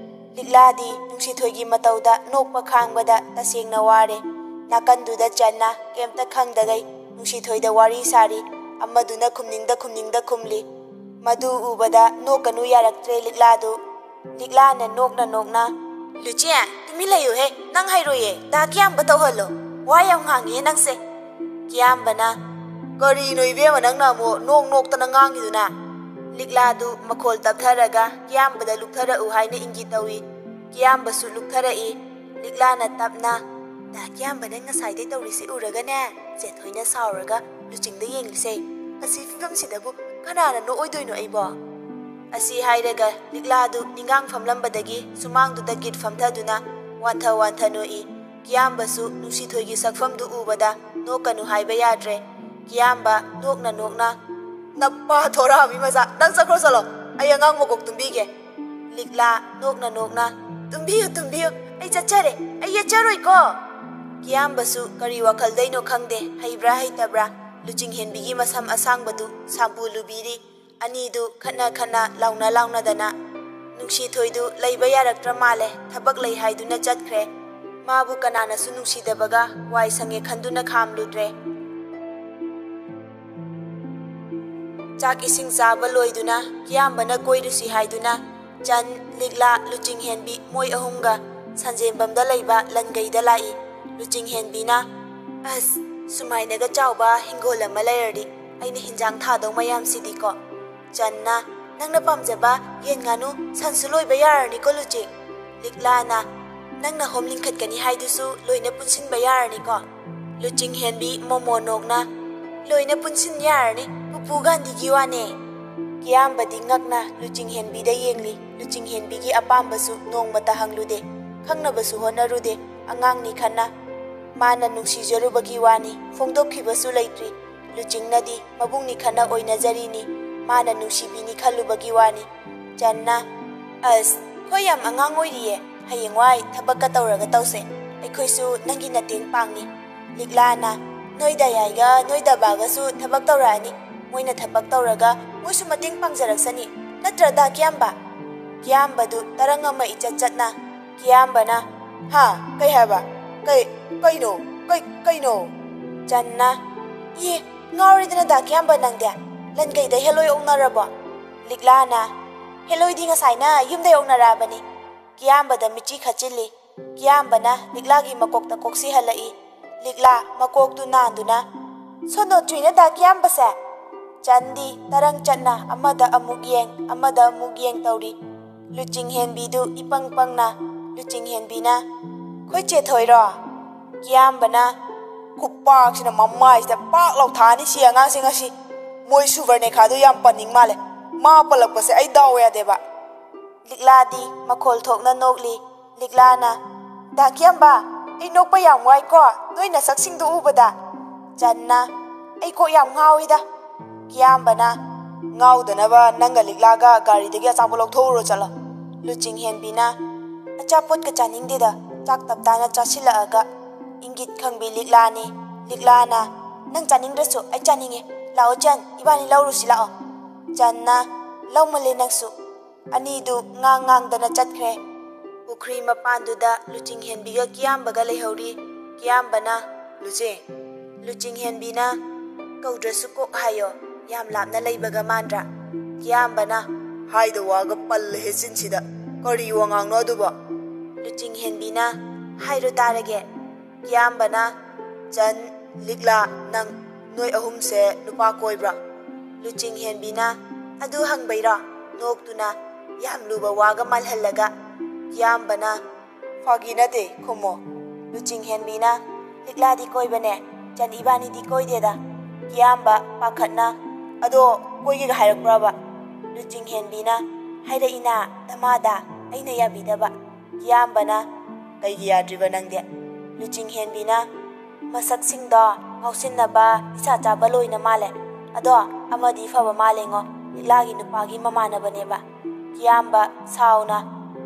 ꯂꯤꯛꯂꯥꯗꯤ ꯅꯨꯡꯁꯤꯊꯣꯏꯒꯤ ꯃꯇꯧꯗ ꯅꯣꯛꯄ ꯈꯥꯡꯕꯗ ꯇꯁꯦꯡꯅ ꯋꯥꯔꯦ꯫ ꯅꯥꯀꯟꯗꯨꯗ ꯆꯟꯅ ꯀꯩꯝꯇ ꯈꯪꯗꯒꯩ ꯅꯨꯡꯁꯤꯊꯣꯏꯗ ꯋꯥꯔꯤ ꯁꯥꯔꯤ꯫ ꯑꯃꯗꯨꯅ ꯈꯨꯝꯅꯤꯡꯗ ꯈꯨꯝꯅꯤꯡꯗ ꯈꯨꯝꯂꯤ꯫ ꯃꯗꯨ ꯎꯕꯗ ꯅꯣꯛꯀꯅꯨ ꯌꯥꯔꯛꯇ꯭ꯔꯦ ꯂꯤꯛꯂꯥꯗꯨ꯫ ꯂꯤꯛꯂꯥꯅ ꯅꯣꯛꯅ ꯅꯣꯛꯅ, "ꯂꯨꯆꯦ, ꯇꯨꯃꯤꯟ ꯂꯩꯌꯨꯍꯦ, ꯅꯪ ꯍꯩꯔꯣꯏꯌꯦ, ꯗꯥ ꯀꯤꯌꯥꯝꯕ ꯇꯧꯍꯜꯂꯣ, ꯋꯥ ꯌꯥꯝ ꯉꯥꯡꯉꯤꯍꯦ ꯅꯪꯁꯦ꯫" ꯀꯤꯌꯥꯝꯕꯅ, "ꯀꯔꯤꯅꯣ ꯏꯕꯦꯝꯃ ꯅꯪꯅ ꯑꯃꯨꯛ ꯅꯣꯛ ꯅꯣꯛꯇꯅ ꯉꯥꯡꯉꯤꯗꯨꯅ?" ꯂꯤꯛꯂꯥꯗꯨ ꯃꯈꯣꯜ ꯇꯞꯊꯔꯒ ꯀꯤꯌꯥꯝꯕꯗ ꯂꯨꯞꯊꯔꯛꯎ ꯍꯥꯏꯅ ꯏꯪꯒꯤꯠ ꯇꯧꯏ꯫ ꯀꯤꯌꯥꯝꯕꯁꯨ ꯂꯨꯞꯊꯔꯛꯏ꯫ ꯂꯤꯛꯂꯥꯅ ꯇꯞꯅ, "ꯗꯥ ꯀꯤꯌꯥꯝꯕ ꯅꯪ ꯉꯁꯥꯏꯗꯩ ꯇꯧꯔꯤꯁꯤ ꯎꯔꯒꯅꯦ, ꯆꯦꯊꯣꯏꯅ ꯁꯥꯎꯔꯒ ꯂꯨꯆꯤꯡꯗ ꯌꯦꯡꯂꯤꯁꯦ꯫ ꯑꯁꯤ ꯐꯤꯕꯝꯁꯤꯗꯕꯨ ꯀꯅꯥꯅ ꯅꯣꯛꯑꯣꯏꯗꯣꯏꯅꯣ ꯑꯩꯕꯣ?" ꯑꯁꯤ ꯍꯥꯏꯔꯒ ꯂꯤꯛꯂꯥꯗꯨ ꯅꯤꯡꯒꯥꯡ ꯐꯝꯂꯝꯕꯗꯒꯤ ꯁꯨꯃꯥꯡꯗꯨꯗ ꯒꯤꯠ ꯐꯝꯊꯗꯨꯅ ꯋꯥꯟꯊ ꯋꯥꯟꯊ ꯅꯣꯛꯏ꯫ ꯀꯤꯌꯥꯝꯕꯁꯨ ꯅꯨꯡꯁꯤꯊꯣꯏꯒꯤ ꯁꯛꯐꯝꯗꯨ ꯎꯕꯗ ꯅꯣꯛꯀꯅꯨ ꯍꯥꯏꯕ ꯌꯥꯗ꯭ꯔꯦ꯫ ꯀꯤꯌꯥꯝꯕ ꯅꯣꯛꯅ ꯅꯣꯛꯅ, "ꯅꯄꯥ ꯊꯣꯔꯛꯑꯃꯤ ꯃꯆꯥ, ꯅꯪ ꯆꯠꯈ꯭ꯔꯣ ꯆꯠꯂꯣ, ꯑꯩ ꯑꯉꯥꯡ ꯃꯀꯣꯛ ꯇꯨꯝꯕꯤꯒꯦ꯫" ꯂꯤꯛꯂꯥ ꯅꯣꯛꯅ ꯅꯣꯛꯅ, "ꯇꯨꯝꯕꯤꯌꯨ ꯇꯨꯝꯕꯤꯌꯨ, ꯑꯩ ꯆꯠꯆꯔꯦ, ꯑꯩ ꯌꯦꯠꯆꯔꯣꯏꯀꯣ꯫" ꯀꯤꯌꯥꯝꯕꯁꯨ ꯀꯔꯤ ꯋꯥꯈꯜꯗꯩꯅꯣ ꯈꯪꯗꯦ, ꯍꯩꯕ꯭ꯔꯥ ꯍꯩꯇꯕ꯭ꯔꯥ, ꯂꯨꯆꯤꯡꯍꯦꯟꯕꯤꯒꯤ ꯃꯁꯝ ꯑꯁꯥꯡꯕꯗꯨ ꯁꯥꯝꯄꯨ ꯂꯨꯕꯤꯔꯤ꯫ ꯑꯅꯤꯗꯨ ꯈꯠꯅ ꯈꯠꯅ ꯂꯥꯎꯅ ꯂꯥꯎꯅꯗꯅ, ꯅꯨꯡꯁꯤꯊꯣꯏꯗꯨ ꯂꯩꯕ ꯌꯥꯔꯛꯇ꯭ꯔ ꯃꯥꯜꯂꯦ, ꯊꯕꯛ ꯂꯩ ꯍꯥꯏꯗꯨꯅ ꯆꯠꯈ꯭ꯔꯦ꯫ ꯃꯥꯕꯨ ꯀꯅꯥꯅꯁꯨ ꯅꯨꯡꯁꯤꯗꯕꯒ ꯋꯥꯏ ꯁꯪꯉꯦ ꯈꯟꯗꯨꯅ ꯈꯥꯝꯂꯨꯗ꯭ꯔꯦ꯫ ꯆꯥꯛ ꯏꯁꯤꯡ ꯆꯥꯕ ꯂꯣꯏꯗꯨꯅ ꯀꯤꯌꯥꯝꯕꯅ ꯀꯣꯏꯔꯨꯁꯤ ꯍꯥꯏꯗꯨꯅ ꯆꯟ, ꯂꯤꯛꯂꯥ, ꯂꯨꯆꯤꯡꯍꯦꯟꯕꯤ ꯃꯣꯏ ꯑꯍꯨꯝꯒ ꯁꯟꯖꯦꯟꯕꯝꯗ ꯂꯩꯕ ꯂꯟꯒꯩꯗ ꯂꯥꯛꯏ꯫ ꯂꯨꯆꯤꯡꯍꯦꯟꯕꯤꯅ, "ꯑꯁ, ꯁꯨꯃꯥꯏꯅꯒ ꯆꯥꯎꯕ ꯍꯤꯡꯒꯣꯜ ꯑꯃ ꯂꯩꯔꯗꯤ ꯑꯩꯅ ꯍꯤꯟꯖꯥꯡ ꯊꯥꯗꯧ ꯃꯌꯥꯝꯁꯤꯗꯤꯀꯣ꯫" ꯆꯟꯅ, "ꯅꯪꯅ ꯄꯥꯝꯖꯕ ꯌꯦꯟ, ꯉꯥꯅꯨ, ꯁꯟꯁꯨ ꯂꯣꯏꯕ ꯌꯥꯔꯅꯤꯀꯣ ꯂꯨꯆꯤꯡ꯫" ꯂꯤꯛꯂꯥꯅ, "ꯅꯪꯅ ꯍꯣꯝ ꯂꯤꯡꯈꯠꯀꯅꯤ ꯍꯥꯏꯗꯨꯁꯨ ꯂꯣꯏꯅ ꯄꯨꯟꯁꯤꯟꯕ ꯌꯥꯔꯅꯤꯀꯣ?" ꯂꯨꯆꯤꯡꯍꯦꯟꯕꯤ ꯃꯣꯃꯣ ꯅꯣꯛꯅ, "ꯂꯣꯏꯅ ꯄꯨꯟꯁꯤꯟ ꯌꯥꯔꯅꯤ, ꯄꯨꯄꯨ ꯒꯥꯟꯙꯤꯒꯤ ꯋꯥꯅꯦ꯫" ꯀꯤꯌꯥꯝꯕꯗꯤ ꯉꯛꯅ ꯂꯨꯆꯤꯡꯍꯦꯟꯕꯤꯗ ꯌꯦꯡꯂꯤ꯫ ꯂꯨꯆꯤꯡꯍꯦꯟꯕꯤꯒꯤ ꯑꯄꯥꯝꯕꯁꯨ ꯅꯣꯡꯃꯇ ꯍꯪꯂꯨꯗꯦ, ꯈꯪꯅꯕꯁꯨ ꯍꯣꯠꯅꯔꯨꯗꯦ꯫ ꯑꯉꯥꯡꯅꯤ ꯈꯟꯅ ꯃꯥꯅ ꯅꯨꯡꯁꯤꯖꯔꯨꯕꯒꯤ ꯋꯥꯅꯤ, ꯐꯣꯡꯗꯣꯛꯈꯤꯕꯁꯨ ꯂꯩꯇ꯭ꯔꯤ꯫ ꯂꯨꯆꯤꯡꯅꯗꯤ ꯃꯕꯨꯡꯅꯤ ꯈꯟꯅ ꯑꯣꯏꯅꯖꯔꯤꯅꯤ, ꯃꯥꯅ ꯅꯨꯡꯁꯤꯕꯤꯅꯤ ꯈꯜꯂꯨꯕꯒꯤ ꯋꯥꯅꯤ꯫ ꯆꯟꯅ, "ꯑꯁ, ꯑꯩꯈꯣꯏ ꯌꯥꯝ ꯑꯉꯥꯡ ꯑꯣꯏꯔꯤꯌꯦ, ꯍꯌꯦꯡꯋꯥꯏ ꯊꯕꯛꯀ ꯇꯧꯔꯒ ꯇꯧꯁꯦ, ꯑꯩꯈꯣꯏꯁꯨ ꯅꯪꯒꯤ ꯅꯇꯦꯡ ꯄꯥꯡꯅꯤ꯫" ꯂꯤꯛꯂꯥꯅ, "ꯅꯣꯏ ꯗꯥꯌꯥꯏꯒ ꯅꯣꯏ ꯗꯕꯥꯒꯁꯨ ꯊꯕꯛ ꯇꯧꯔꯛꯑꯅꯤ, ꯃꯣꯏꯅ ꯊꯕꯛ ꯇꯧꯔꯒ ꯃꯣꯏꯁꯨ ꯃꯇꯦꯡ ꯄꯥꯡꯖꯔꯛꯁꯅꯤ, ꯅꯠꯇ꯭ꯔꯗ ꯀꯤꯌꯥꯝꯕ?" ꯀꯤꯌꯥꯝꯕꯗꯨ ꯇꯔꯪ ꯑꯃ ꯏꯆꯠ ꯆꯠꯅ꯫ ꯀꯤꯌꯥꯝꯕꯅ, "ꯍꯥ? ꯀꯩ ꯍꯥꯏꯕ? ꯀꯩ, ꯀꯩꯅꯣ? ꯀꯩ, ꯀꯩꯅꯣ?" ꯆꯟꯅ, "ꯏꯍꯦ, ꯉꯥꯎꯔꯦꯗꯅ ꯗꯥ ꯀꯤꯌꯥꯝꯕ ꯅꯪꯗꯤ꯫ ꯂꯟꯀꯩꯗ ꯍꯦꯂꯣꯏ ꯑꯣꯛꯅꯔꯕꯣ?" ꯂꯤꯛꯂꯥꯅ, "ꯍꯦꯂꯣꯏꯗꯤ ꯉꯁꯥꯏꯅ ꯌꯨꯝꯗꯩ ꯑꯣꯛꯅꯔꯛꯑꯕꯅꯤ꯫" ꯀꯤꯌꯥꯝꯕꯗ ꯃꯤꯠꯆꯤ ꯈꯠꯆꯤꯜꯂꯤ꯫ ꯀꯤꯌꯥꯝꯕꯅ ꯂꯤꯛꯂꯥꯒꯤ ꯃꯀꯣꯛꯇ ꯀꯣꯛꯁꯤ ꯍꯜꯂꯛꯏ꯫ ꯂꯤꯛꯂꯥ ꯃꯀꯣꯛꯇꯨ ꯅꯥꯟꯗꯨꯅ, "ꯁꯣꯅꯣ ꯆꯨꯏꯅ ꯗꯥ ꯀꯤꯌꯥꯝꯕꯁꯦ!" ꯆꯟꯗꯤ ꯇꯔꯪ ꯆꯠꯅ ꯑꯃꯗ ꯑꯃꯨꯛ ꯌꯦꯡ, ꯑꯃꯗ ꯑꯃꯨꯛ ꯌꯦꯡ ꯇꯧꯔꯤ꯫ ꯂꯨꯆꯤꯡ ꯍꯦꯟꯕꯤꯗꯨ ꯏꯄꯪ ꯄꯪꯅ ꯂꯨꯆꯤꯡ ꯍꯦꯟꯕꯤꯅ, "ꯈꯣꯏ ꯆꯦ ꯊꯣꯏꯔꯣ?" ꯀꯤꯌꯥꯝꯕꯅ, "ꯈꯨꯄꯥꯛꯁꯤꯅ ꯃꯃꯥꯏꯁꯤꯗ ꯄꯥꯛ ꯂꯥꯎ ꯊꯥꯅꯤ ꯁꯤ ꯑꯉꯥꯡꯁꯦ ꯉꯁꯤ꯫ ꯃꯣꯏ ꯁꯨꯕꯔꯅꯦꯈꯥꯗꯨ ꯌꯥꯝ ꯄꯟꯅꯤꯡ ꯃꯥꯜꯂꯦ꯫ ꯃꯥ ꯄꯜꯂꯛꯄꯁꯦ ꯑꯩ ꯗꯥꯎ ꯌꯥꯗꯦꯕ꯫" ꯂꯤꯛꯂꯥꯗꯤ ꯃꯈꯣꯜ ꯊꯣꯛꯅ ꯅꯣꯛꯂꯤ꯫ ꯂꯤꯛꯂꯥꯅ, "ꯗꯥ ꯀꯤꯌꯥꯝꯕ, ꯑꯩ ꯅꯣꯛꯄ ꯌꯥꯝ ꯋꯥꯏꯀꯣ, ꯅꯣꯏ ꯅꯁꯛꯁꯤꯡꯗꯨ ꯎꯕꯗ꯫" ꯆꯟꯅ, "ꯑꯩ ꯀꯣꯛ ꯌꯥꯝ ꯉꯥꯎꯏꯗ꯫" ꯀꯤꯌꯥꯝꯕꯅ, "ꯉꯥꯎꯗꯅꯕ ꯅꯪꯒ ꯂꯤꯛꯂꯥꯒ ꯒꯥꯔꯤꯗꯒꯤ ꯑꯆꯥꯄꯣꯠ ꯂꯧꯊꯣꯛꯎꯔꯣ ꯆꯠꯂꯣ꯫" ꯂꯨꯆꯤꯡ ꯍꯦꯟꯕꯤꯅ, "ꯑꯆꯥꯄꯣꯠꯀ ꯆꯥꯅꯤꯡꯗꯦꯗ, ꯆꯥꯛ ꯇꯞ ꯇꯥꯅ ꯆꯥꯁꯤꯜꯂꯛꯑꯒ꯫" ꯏꯪꯒꯤꯠ ꯈꯪꯕꯤ ꯂꯤꯛꯂꯥꯅꯤ꯫ ꯂꯤꯛꯂꯥꯅ, "ꯅꯪ ꯆꯥꯅꯤꯡꯗ꯭ꯔꯁꯨ ꯑꯩ ꯆꯥꯅꯤꯡꯉꯦ꯫ ꯂꯥꯛꯑꯣ ꯆꯟ, ꯏꯕꯥꯅꯤ ꯂꯧꯔꯨꯁꯤ ꯂꯥꯛꯑꯣ꯫" ꯆꯟꯅ, "ꯂꯧꯃꯜꯂꯦ ꯅꯪꯁꯨ꯫" ꯑꯅꯤꯗꯨ ꯉꯥꯡ ꯉꯥꯡꯗꯅ ꯆꯠꯈ꯭ꯔꯦ꯫ ꯄꯨꯈ꯭ꯔꯤ ꯃꯄꯥꯟꯗꯨꯗ ꯂꯨꯆꯤꯡ ꯍꯦꯟꯕꯤꯒ ꯀꯤꯌꯥꯝꯕꯒ ꯂꯩꯍꯧꯔꯤ꯫ ꯀꯤꯌꯥꯝꯕꯅ, "ꯂꯨꯆꯤꯡ꯫" ꯂꯨꯆꯤꯡ ꯍꯦꯟꯕꯤꯅ, "ꯀꯧꯗ꯭ꯔꯁꯨ ꯀꯣꯛ ꯍꯥꯏꯌꯣ, ꯌꯥꯝ ꯂꯥꯞꯅ ꯂꯩꯕꯒ ꯃꯥꯟꯗ꯭ꯔꯥ?" ꯀꯤꯌꯥꯝꯕꯅ, "ꯍꯥꯏꯗ ꯋꯥꯒ ꯄꯜꯂꯦꯍꯦ ꯆꯤꯟꯁꯤꯗ, ꯀꯔꯤ ꯋꯥꯉꯥꯡꯅꯣ ꯑꯗꯨꯕꯣ?" ꯂꯨꯆꯤꯡ ꯍꯦꯟꯕꯤꯅ, "ꯍꯥꯏꯔꯨ ꯇꯥꯔꯒꯦ꯫" ꯀꯤꯌꯥꯝꯕꯅ, "ꯆꯟ, ꯂꯤꯛꯂꯥ, ꯅꯪ, ꯅꯣꯏ ꯑꯍꯨꯝꯁꯦ ꯅꯨꯄꯥ ꯀꯣꯏꯕ꯭ꯔꯥ?" ꯂꯨꯆꯤꯡ ꯍꯦꯟꯕꯤꯅ, "ꯑꯗꯨ ꯍꯪꯕꯩꯔꯣ?" ꯅꯣꯛꯇꯨꯅ ꯌꯥꯝ ꯂꯨꯕ ꯋꯥꯒ ꯃꯥꯜꯍꯜꯂꯒ꯫ ꯀꯤꯌꯥꯝꯕꯅ, "ꯐꯥꯒꯤ ꯅꯠꯇꯦ, ꯈꯨꯝꯃꯣ꯫" ꯂꯨꯆꯤꯡ ꯍꯦꯟꯕꯤꯅ, "ꯂꯤꯛꯂꯥꯗꯤ ꯀꯣꯏꯕꯅꯦ, ꯆꯟ ꯏꯕꯥꯅꯤꯗꯤ ꯀꯣꯏꯗꯦꯗ꯫" ꯀꯤꯌꯥꯝꯕ ꯄꯥꯈꯠꯅ, "ꯑꯗꯣ ꯀꯣꯏꯒꯦꯒ ꯍꯥꯏꯔꯛꯄ꯭ꯔꯕ?" ꯂꯨꯆꯤꯡ ꯍꯦꯟꯕꯤꯅ, "ꯍꯥꯏꯔꯛꯏꯅ ꯗꯃꯥꯗ, ꯑꯩꯅ ꯌꯥꯕꯤꯗꯕ꯫" ꯀꯤꯌꯥꯝꯕꯅ, "ꯀꯩꯒꯤ ꯌꯥꯗ꯭ꯔꯤꯕ ꯅꯪꯗꯤ?" ꯂꯨꯆꯤꯡ ꯍꯦꯟꯕꯤꯅ, "ꯃꯁꯛꯁꯤꯡꯗꯣ ꯉꯥꯎꯁꯤꯟꯅꯕ, ꯅꯤꯁꯥ ꯆꯥꯕ ꯂꯣꯏꯅ ꯃꯥꯜꯂꯦ꯫ ꯑꯗꯣ ꯑꯃꯗꯤ ꯐꯕ ꯃꯥꯜꯂꯦꯉꯣ, ꯂꯤꯛꯂꯥꯒꯤ ꯅꯨꯄꯥꯒꯤ ꯃꯃꯥꯟꯅꯕꯅꯦꯕ꯫" ꯀꯤꯌꯥꯝꯕ ꯁꯥꯎꯅ,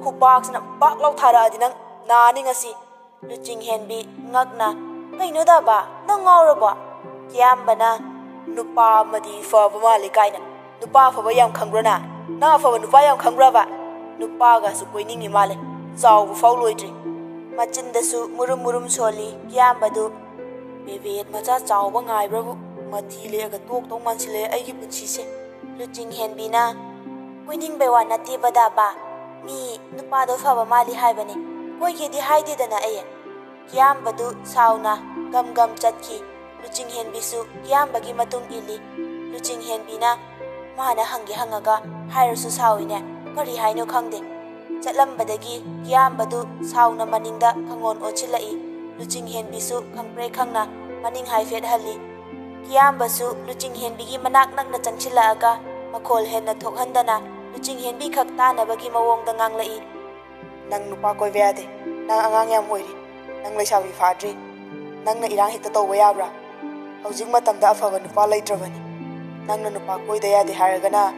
"ꯈꯨꯄꯥꯛꯁꯤꯅ ꯕꯥꯛ ꯂꯥꯎꯊꯥꯔꯛꯑꯗꯤ ꯅꯪ ꯅꯥꯅꯤ ꯉꯁꯤ꯫" ꯂꯨꯆꯤꯡ ꯍꯦꯟꯕꯤ ꯉꯛꯅ, "ꯀꯩꯅꯣꯗꯕ, ꯅꯪ ꯉꯥꯎꯔꯕꯣ?" ꯀꯤꯌꯥꯝꯕꯅ, "ꯅꯨꯄꯥ ꯑꯃꯗꯤ ꯐꯕ ꯃꯥꯜꯂꯤ ꯀꯥꯏꯅ꯫ ꯅꯨꯄꯥ ꯑꯐꯕ ꯌꯥꯝ ꯈꯪꯕ꯭ꯔꯣ ꯅꯪ? ꯅꯪ ꯑꯐꯕ ꯅꯨꯄꯥ ꯌꯥꯝ ꯈꯪꯕ꯭ꯔꯕ? ꯅꯨꯄꯥꯒꯁꯨ ꯀꯣꯏꯅꯤꯡꯉꯤ ꯃꯥꯜꯂꯦ꯫ ꯆꯥꯎꯕ ꯐꯥꯎ ꯂꯣꯏꯗ꯭ꯔꯤ꯫" ꯃꯆꯤꯟꯗꯁꯨ ꯃꯨꯔꯨꯝ ꯃꯨꯔꯨꯝ ꯁꯣꯜꯂꯤ꯫ ꯀꯤꯌꯥꯝꯕꯗꯨ ꯄꯦꯕꯦꯠ ꯃꯆꯥ ꯆꯥꯎꯕ ꯉꯥꯏꯕ꯭ꯔꯕꯨ ꯃꯊꯤ ꯂꯦꯛꯑꯒ ꯇꯣꯛꯇꯧ ꯃꯥꯟꯁꯤꯜꯂꯛꯑꯦ ꯑꯩꯒꯤ ꯄꯨꯟꯁꯤꯁꯦ꯫ ꯂꯨꯆꯤꯡ ꯍꯦꯟꯕꯤꯅ, "ꯀꯣꯏꯅꯤꯡꯕꯩ ꯋꯥ ꯅꯠꯇꯦꯕ ꯗꯥꯕ, ꯃꯤ ꯅꯨꯄꯥꯗꯣ ꯐꯕ ꯃꯥꯜꯂꯤ ꯍꯥꯏꯕꯅꯤ, ꯀꯣꯏꯒꯦꯗꯤ ꯍꯥꯏꯗꯦꯗꯅ ꯑꯩ꯫" ꯀꯤꯌꯥꯝꯕꯗꯨ ꯁꯥꯎꯅ ꯒꯝ ꯒꯝ ꯆꯠꯈꯤ꯫ ꯂꯨꯆꯤꯡ ꯍꯦꯟꯕꯤꯁꯨ ꯀꯤꯌꯥꯝꯕꯒꯤ ꯃꯇꯨꯡ ꯏꯜꯂꯤ꯫ ꯂꯨꯆꯤꯡ ꯍꯦꯟꯕꯤꯅ, "ꯃꯥꯅ ꯍꯪꯒꯦ ꯍꯪꯉꯒ ꯍꯥꯏꯔꯁꯨ ꯁꯥꯎꯏꯅꯦ, ꯀꯔꯤ ꯍꯥꯏꯅꯣ ꯈꯪꯗꯦ꯫" ꯆꯠꯂꯝꯕꯗꯒꯤ ꯀꯤꯌꯥꯝꯕꯗꯨ ꯁꯥꯎꯅ ꯃꯅꯤꯡꯗ ꯈꯪꯑꯣꯟ ꯑꯣꯟꯁꯤꯜꯂꯛꯏ꯫ ꯂꯨꯆꯤꯡ ꯍꯦꯟꯕꯤꯁꯨ ꯈꯪꯄ꯭ꯔꯦꯛ ꯈꯪꯅ ꯃꯅꯤꯡ ꯍꯥꯏꯐꯦꯠ ꯍꯜꯂꯤ꯫ ꯀꯤꯌꯥꯝꯕꯁꯨ ꯂꯨꯆꯤꯡ ꯍꯦꯟꯕꯤꯒꯤ ꯃꯅꯥꯛ ꯅꯛꯅ ꯆꯪꯁꯤꯜꯂꯛꯑꯒ ꯃꯈꯣꯜ ꯍꯦꯟꯅ ꯊꯣꯛꯍꯟꯗꯅ ꯂꯨꯆꯤꯡ ꯍꯦꯟꯕꯤ ꯈꯛ ꯇꯥꯅꯕꯒꯤ ꯃꯑꯣꯡꯗ ꯉꯥꯡꯂꯛꯏ꯫ "ꯅꯪ ꯅꯨꯄꯥ ꯀꯣꯏꯕ ꯌꯥꯗꯦ꯫ ꯅꯪ ꯑꯉꯥꯡ ꯌꯥꯝ ꯑꯣꯏꯔꯤ꯫ ꯅꯪ ꯂꯩꯁꯥꯕꯤ ꯐꯥꯗ꯭ꯔꯤ꯫ ꯅꯪꯅ ꯏꯔꯥꯡ ꯍꯦꯛꯇ ꯇꯧꯕ ꯌꯥꯕ꯭ꯔꯥ? ꯍꯧꯖꯤꯛ ꯃꯇꯝꯗ ꯑꯐꯕ ꯅꯨꯄꯥ ꯂꯩꯇ꯭ꯔꯕꯅꯤ꯫ ꯅꯪꯅ ꯅꯨꯄꯥ ꯀꯣꯏꯗ ꯌꯥꯗꯦ ꯍꯥꯏꯔꯒꯅ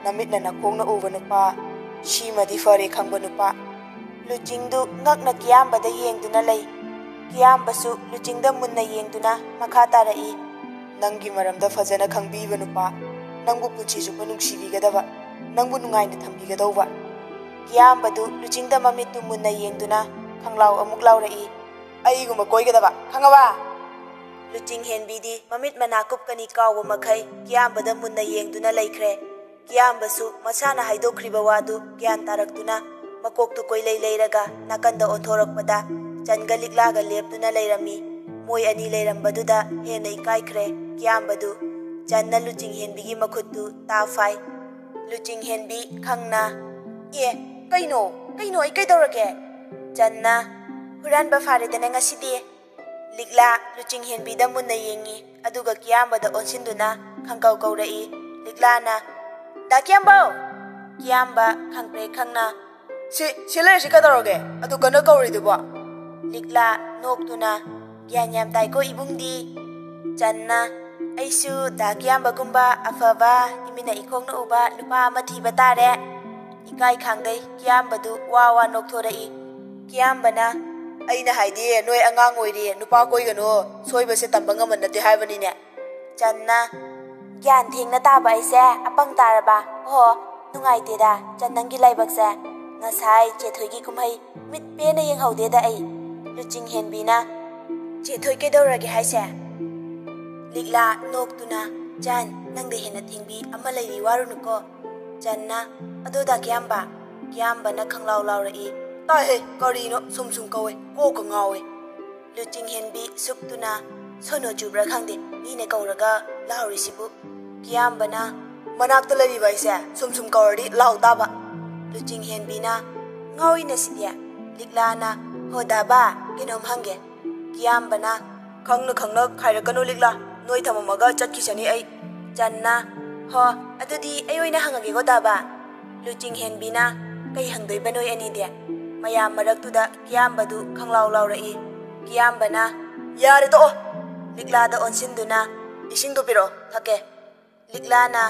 ꯅꯃꯤꯠꯅ ꯅꯈꯣꯡꯅ ꯎꯕ ꯅꯨꯄꯥ, ꯁꯤꯃꯗꯤ ꯐꯔꯦ ꯈꯪꯕ ꯅꯨꯄꯥ꯫" ꯂꯨꯆꯤꯡꯗꯨ ꯉꯛꯅ ꯀꯤꯌꯥꯝꯕꯗ ꯌꯦꯡꯗꯨꯅ ꯂꯩ꯫ ꯀꯤꯌꯥꯝꯕꯁꯨ ꯂꯨꯆꯤꯡꯗ ꯃꯨꯟꯅ ꯌꯦꯡꯗꯨꯅ ꯃꯈꯥ ꯇꯥꯔꯛꯏ꯫ "ꯅꯪꯒꯤ ꯃꯔꯝꯗ ꯐꯖꯅ ꯈꯪꯕꯤꯕ ꯅꯨꯄꯥ, ꯅꯪꯕꯨ ꯄꯨꯟꯁꯤ ꯆꯨꯞꯄ ꯅꯨꯡꯁꯤꯕꯤꯒꯗꯕ, ꯅꯪꯕꯨ ꯅꯨꯡꯉꯥꯏꯅ ꯊꯝꯕꯤꯒꯗꯧꯕ꯫" ꯀꯤꯌꯥꯝꯕꯗꯨ ꯂꯨꯆꯤꯡꯗ ꯃꯃꯤꯠꯇꯨ ꯃꯨꯟꯅ ꯌꯦꯡꯗꯨꯅ ꯈꯪꯂꯥꯎ ꯑꯃꯨꯛ ꯂꯥꯎꯔꯛꯏ꯫ "ꯑꯩꯒꯨꯝꯕ ꯀꯣꯏꯒꯗꯕ, ꯈꯪꯉꯕ?" ꯂꯨꯆꯤꯡ ꯍꯦꯟꯕꯤꯗꯤ ꯃꯃꯤꯠ ꯃꯅꯥ ꯀꯨꯞꯀꯅꯤ ꯀꯥꯎꯕ ꯃꯈꯩ ꯀꯤꯌꯥꯝꯕꯗ ꯃꯨꯟꯅ ꯌꯦꯡꯗꯨꯅ ꯂꯩꯈ꯭ꯔꯦ꯫ ꯀꯤꯌꯥꯝꯕꯁꯨ ꯃꯁꯥꯅ ꯍꯥꯏꯗꯣꯛꯈ꯭ꯔꯤꯕ ꯋꯥꯗꯨ ꯒ꯭ꯌꯥꯟ ꯇꯥꯔꯛꯇꯨꯅ ꯃꯀꯣꯛꯇꯨ ꯀꯣꯏꯂꯩ ꯂꯩꯔꯒ ꯅꯥꯀꯟꯗ ꯑꯣꯟꯊꯣꯔꯛꯄꯗ ꯆꯟꯒ ꯂꯤꯛꯂꯥꯒ ꯂꯦꯞꯇꯨꯅ ꯂꯩꯔꯝꯃꯤ꯫ ꯃꯣꯏ ꯑꯅꯤ ꯂꯩꯔꯝꯕꯗꯨꯗ ꯍꯦꯟꯅ ꯏꯀꯥꯏꯈ꯭ꯔꯦ ꯀꯤꯌꯥꯝꯕꯗꯨ꯫ ꯆꯟꯅ ꯂꯨꯆꯤꯡ ꯍꯦꯟꯕꯤꯒꯤ ꯃꯈꯨꯠꯇꯨ ꯇꯥ ꯐꯥꯏ꯫ ꯂꯨꯆꯤꯡ ꯍꯦꯟꯕꯤ ꯈꯪꯅ, "ꯑꯦ, ꯀꯩꯅꯣ? ꯀꯩꯅꯣ? ꯑꯩ ꯀꯩꯗꯧꯔꯒꯦ?" ꯆꯟꯅ, "ꯍꯨꯔꯥꯟꯕ ꯐꯥꯔꯦꯗꯅ ꯉꯁꯤꯗꯤ꯫" ꯂꯤꯛꯂꯥ ꯂꯨꯆꯤꯡ ꯍꯦꯟꯕꯤꯗ ꯃꯨꯟꯅ ꯌꯦꯡꯉꯤ, ꯑꯗꯨꯒ ꯀꯤꯌꯥꯝꯕꯗ ꯑꯣꯟꯁꯤꯟꯗꯨꯅ ꯈꯪꯀꯧ ꯀꯧꯔꯛꯏ꯫ ꯂꯤꯛꯂꯥꯅ, "ꯗꯥ ꯀꯤꯌꯥꯝꯕꯧ!" ꯀꯤꯌꯥꯝꯕ ꯈꯪꯄ꯭ꯔꯦꯛ ꯈꯪꯅ, "ꯁꯤ, ꯁꯤ ꯂꯩꯔꯤꯁꯤ ꯀꯩꯗꯧꯔꯒꯦ? ꯑꯗꯨ ꯀꯟꯅ ꯀꯧꯔꯤꯗꯨꯕꯣ?" ꯂꯤꯛꯂꯥ ꯅꯣꯛꯇꯨꯅ, "ꯒ꯭ꯌꯥꯟ ꯌꯥꯝ ꯇꯥꯏꯀꯣ ꯏꯕꯨꯡꯗꯤ꯫" ꯆꯟꯅ, "ꯑꯩꯁꯨ ꯗꯥ ꯀꯤꯌꯥꯝꯕꯒꯨꯝꯕ ꯑꯐꯕ, ꯏꯃꯤꯠꯅ ꯏꯈꯣꯡꯅ ꯎꯕ ꯅꯨꯄꯥ ꯑꯃ ꯊꯤꯕ ꯇꯥꯔꯦ꯫" ꯏꯀꯥꯏ ꯈꯥꯡꯗꯩ ꯀꯤꯌꯥꯝꯕꯗꯨ ꯋꯥ ꯋꯥ ꯅꯣꯛꯊꯣꯔꯛꯏ꯫ ꯀꯤꯌꯥꯝꯕꯅ, "ꯑꯩꯅ ꯍꯥꯏꯗꯤ ꯅꯣꯏ ꯑꯉꯥꯡ ꯑꯣꯏꯔꯤ, ꯅꯨꯄꯥ ꯀꯣꯏꯒꯅꯨ, ꯁꯣꯏꯕꯁꯦ ꯇꯝꯕ ꯉꯝꯕ ꯅꯠꯇꯦ ꯍꯥꯏꯕꯅꯤꯅꯦ꯫" ꯆꯟꯅ, "ꯒ꯭ꯌꯥꯟ ꯊꯦꯡꯅ ꯇꯥꯕ ꯑꯩꯁꯦ ꯑꯄꯪ ꯇꯥꯔꯕ? ꯑꯣꯍꯣ, ꯅꯨꯡꯉꯥꯏꯇꯦꯗ ꯆꯟ ꯅꯪꯒꯤ ꯂꯥꯏꯕꯛꯁꯦ꯫ ꯉꯁꯥꯏ ꯆꯦꯊꯣꯏꯒꯤ ꯀꯨꯝꯍꯩ ꯃꯤꯠ ꯄꯦꯟꯅ ꯌꯦꯡꯍꯧꯗꯦꯗ ꯑꯩ꯫" ꯂꯨꯆꯤꯡ ꯍꯦꯟꯕꯤꯅ, "ꯆꯦ ꯊꯣꯏ, ꯀꯩꯗꯧꯔꯒꯦ ꯍꯥꯏꯁꯦ?" ꯂꯤꯛꯂꯥ ꯅꯣꯛꯇꯨꯅ, "ꯆꯟ, ꯅꯪꯗ ꯍꯦꯟꯅ ꯊꯦꯡꯕꯤ ꯑꯃ ꯂꯩꯔꯤ, ꯋꯥꯔꯨꯅꯨꯀꯣ"꯫ ꯆꯟꯅ, "ꯑꯗꯣ ꯗꯥ ꯀꯤꯌꯥꯝꯕ?" ꯀꯤꯌꯥꯝꯕꯅ ꯈꯪꯂꯥꯎ ꯂꯥꯎꯔꯛꯏ꯫ "ꯇꯥꯏꯍꯦ, ꯀꯔꯤꯅꯣ ꯁꯨꯝ ꯁꯨꯝ ꯀꯧꯋꯦ, ꯀꯣꯛꯀ ꯉꯥꯎꯋꯦ"꯫ ꯂꯨꯆꯤꯡꯍꯦꯟꯕꯤ ꯁꯨꯛꯇꯨꯅ, "ꯁꯣꯅꯣ ꯆꯨꯕ꯭ꯔꯥ ꯈꯪꯗꯦ, ꯃꯤꯅ ꯀꯧꯔꯒ ꯂꯥꯎꯔꯤꯁꯤꯕꯨ"꯫ ꯀꯤꯌꯥꯝꯕꯅ, "ꯃꯅꯥꯛꯇ ꯂꯩꯔꯤꯕ ꯑꯩꯁꯦ ꯁꯨꯝ ꯁꯨꯝ ꯀꯧꯔꯗꯤ ꯂꯥꯎ ꯇꯥꯕ"꯫ ꯂꯨꯆꯤꯡꯍꯦꯟꯕꯤꯅ, "ꯉꯥꯎꯏꯅ ꯁꯤꯗꯤ"꯫ ꯂꯤꯛꯂꯥꯅ, "ꯍꯣ ꯗꯥꯕ, ꯀꯩꯅꯣꯝ ꯍꯪꯒꯦ"꯫ ꯀꯤꯌꯥꯝꯕꯅ, "ꯈꯪꯅ ꯈꯪꯅ ꯈꯥꯏꯔꯛꯀꯅꯨ ꯂꯤꯛꯂꯥ, ꯅꯣꯏ ꯊꯝꯃꯝꯃꯒ ꯆꯠꯈꯤꯁꯅꯤ ꯑꯩ"꯫ ꯆꯟꯅ, "ꯍꯣ, ꯑꯗꯨꯗꯤ ꯑꯩ ꯑꯣꯏꯅ ꯍꯪꯉꯒꯦꯀꯣ ꯗꯥꯕ"꯫ ꯂꯨꯆꯤꯡꯍꯦꯟꯕꯤꯅ, "ꯀꯩ ꯍꯪꯗꯣꯏꯕ ꯅꯣꯏ ꯑꯅꯤꯗꯤ?" ꯃꯌꯥꯝ ꯃꯔꯛꯇꯨꯗ ꯀꯤꯌꯥꯝꯕꯗꯨ ꯈꯪꯂꯥꯎ ꯂꯥꯎꯔꯛꯏ꯫ ꯀꯤꯌꯥꯝꯕꯅ, "ꯌꯥꯔꯦ ꯇꯣꯛꯑꯣ"꯫ ꯂꯤꯛꯂꯥꯗ ꯑꯣꯟꯁꯤꯟꯗꯨꯅ, "ꯏꯁꯤꯡꯗꯣ ꯄꯤꯔꯛꯑꯣ, ꯊꯛꯀꯦ"꯫ ꯂꯤꯛꯂꯥꯅ,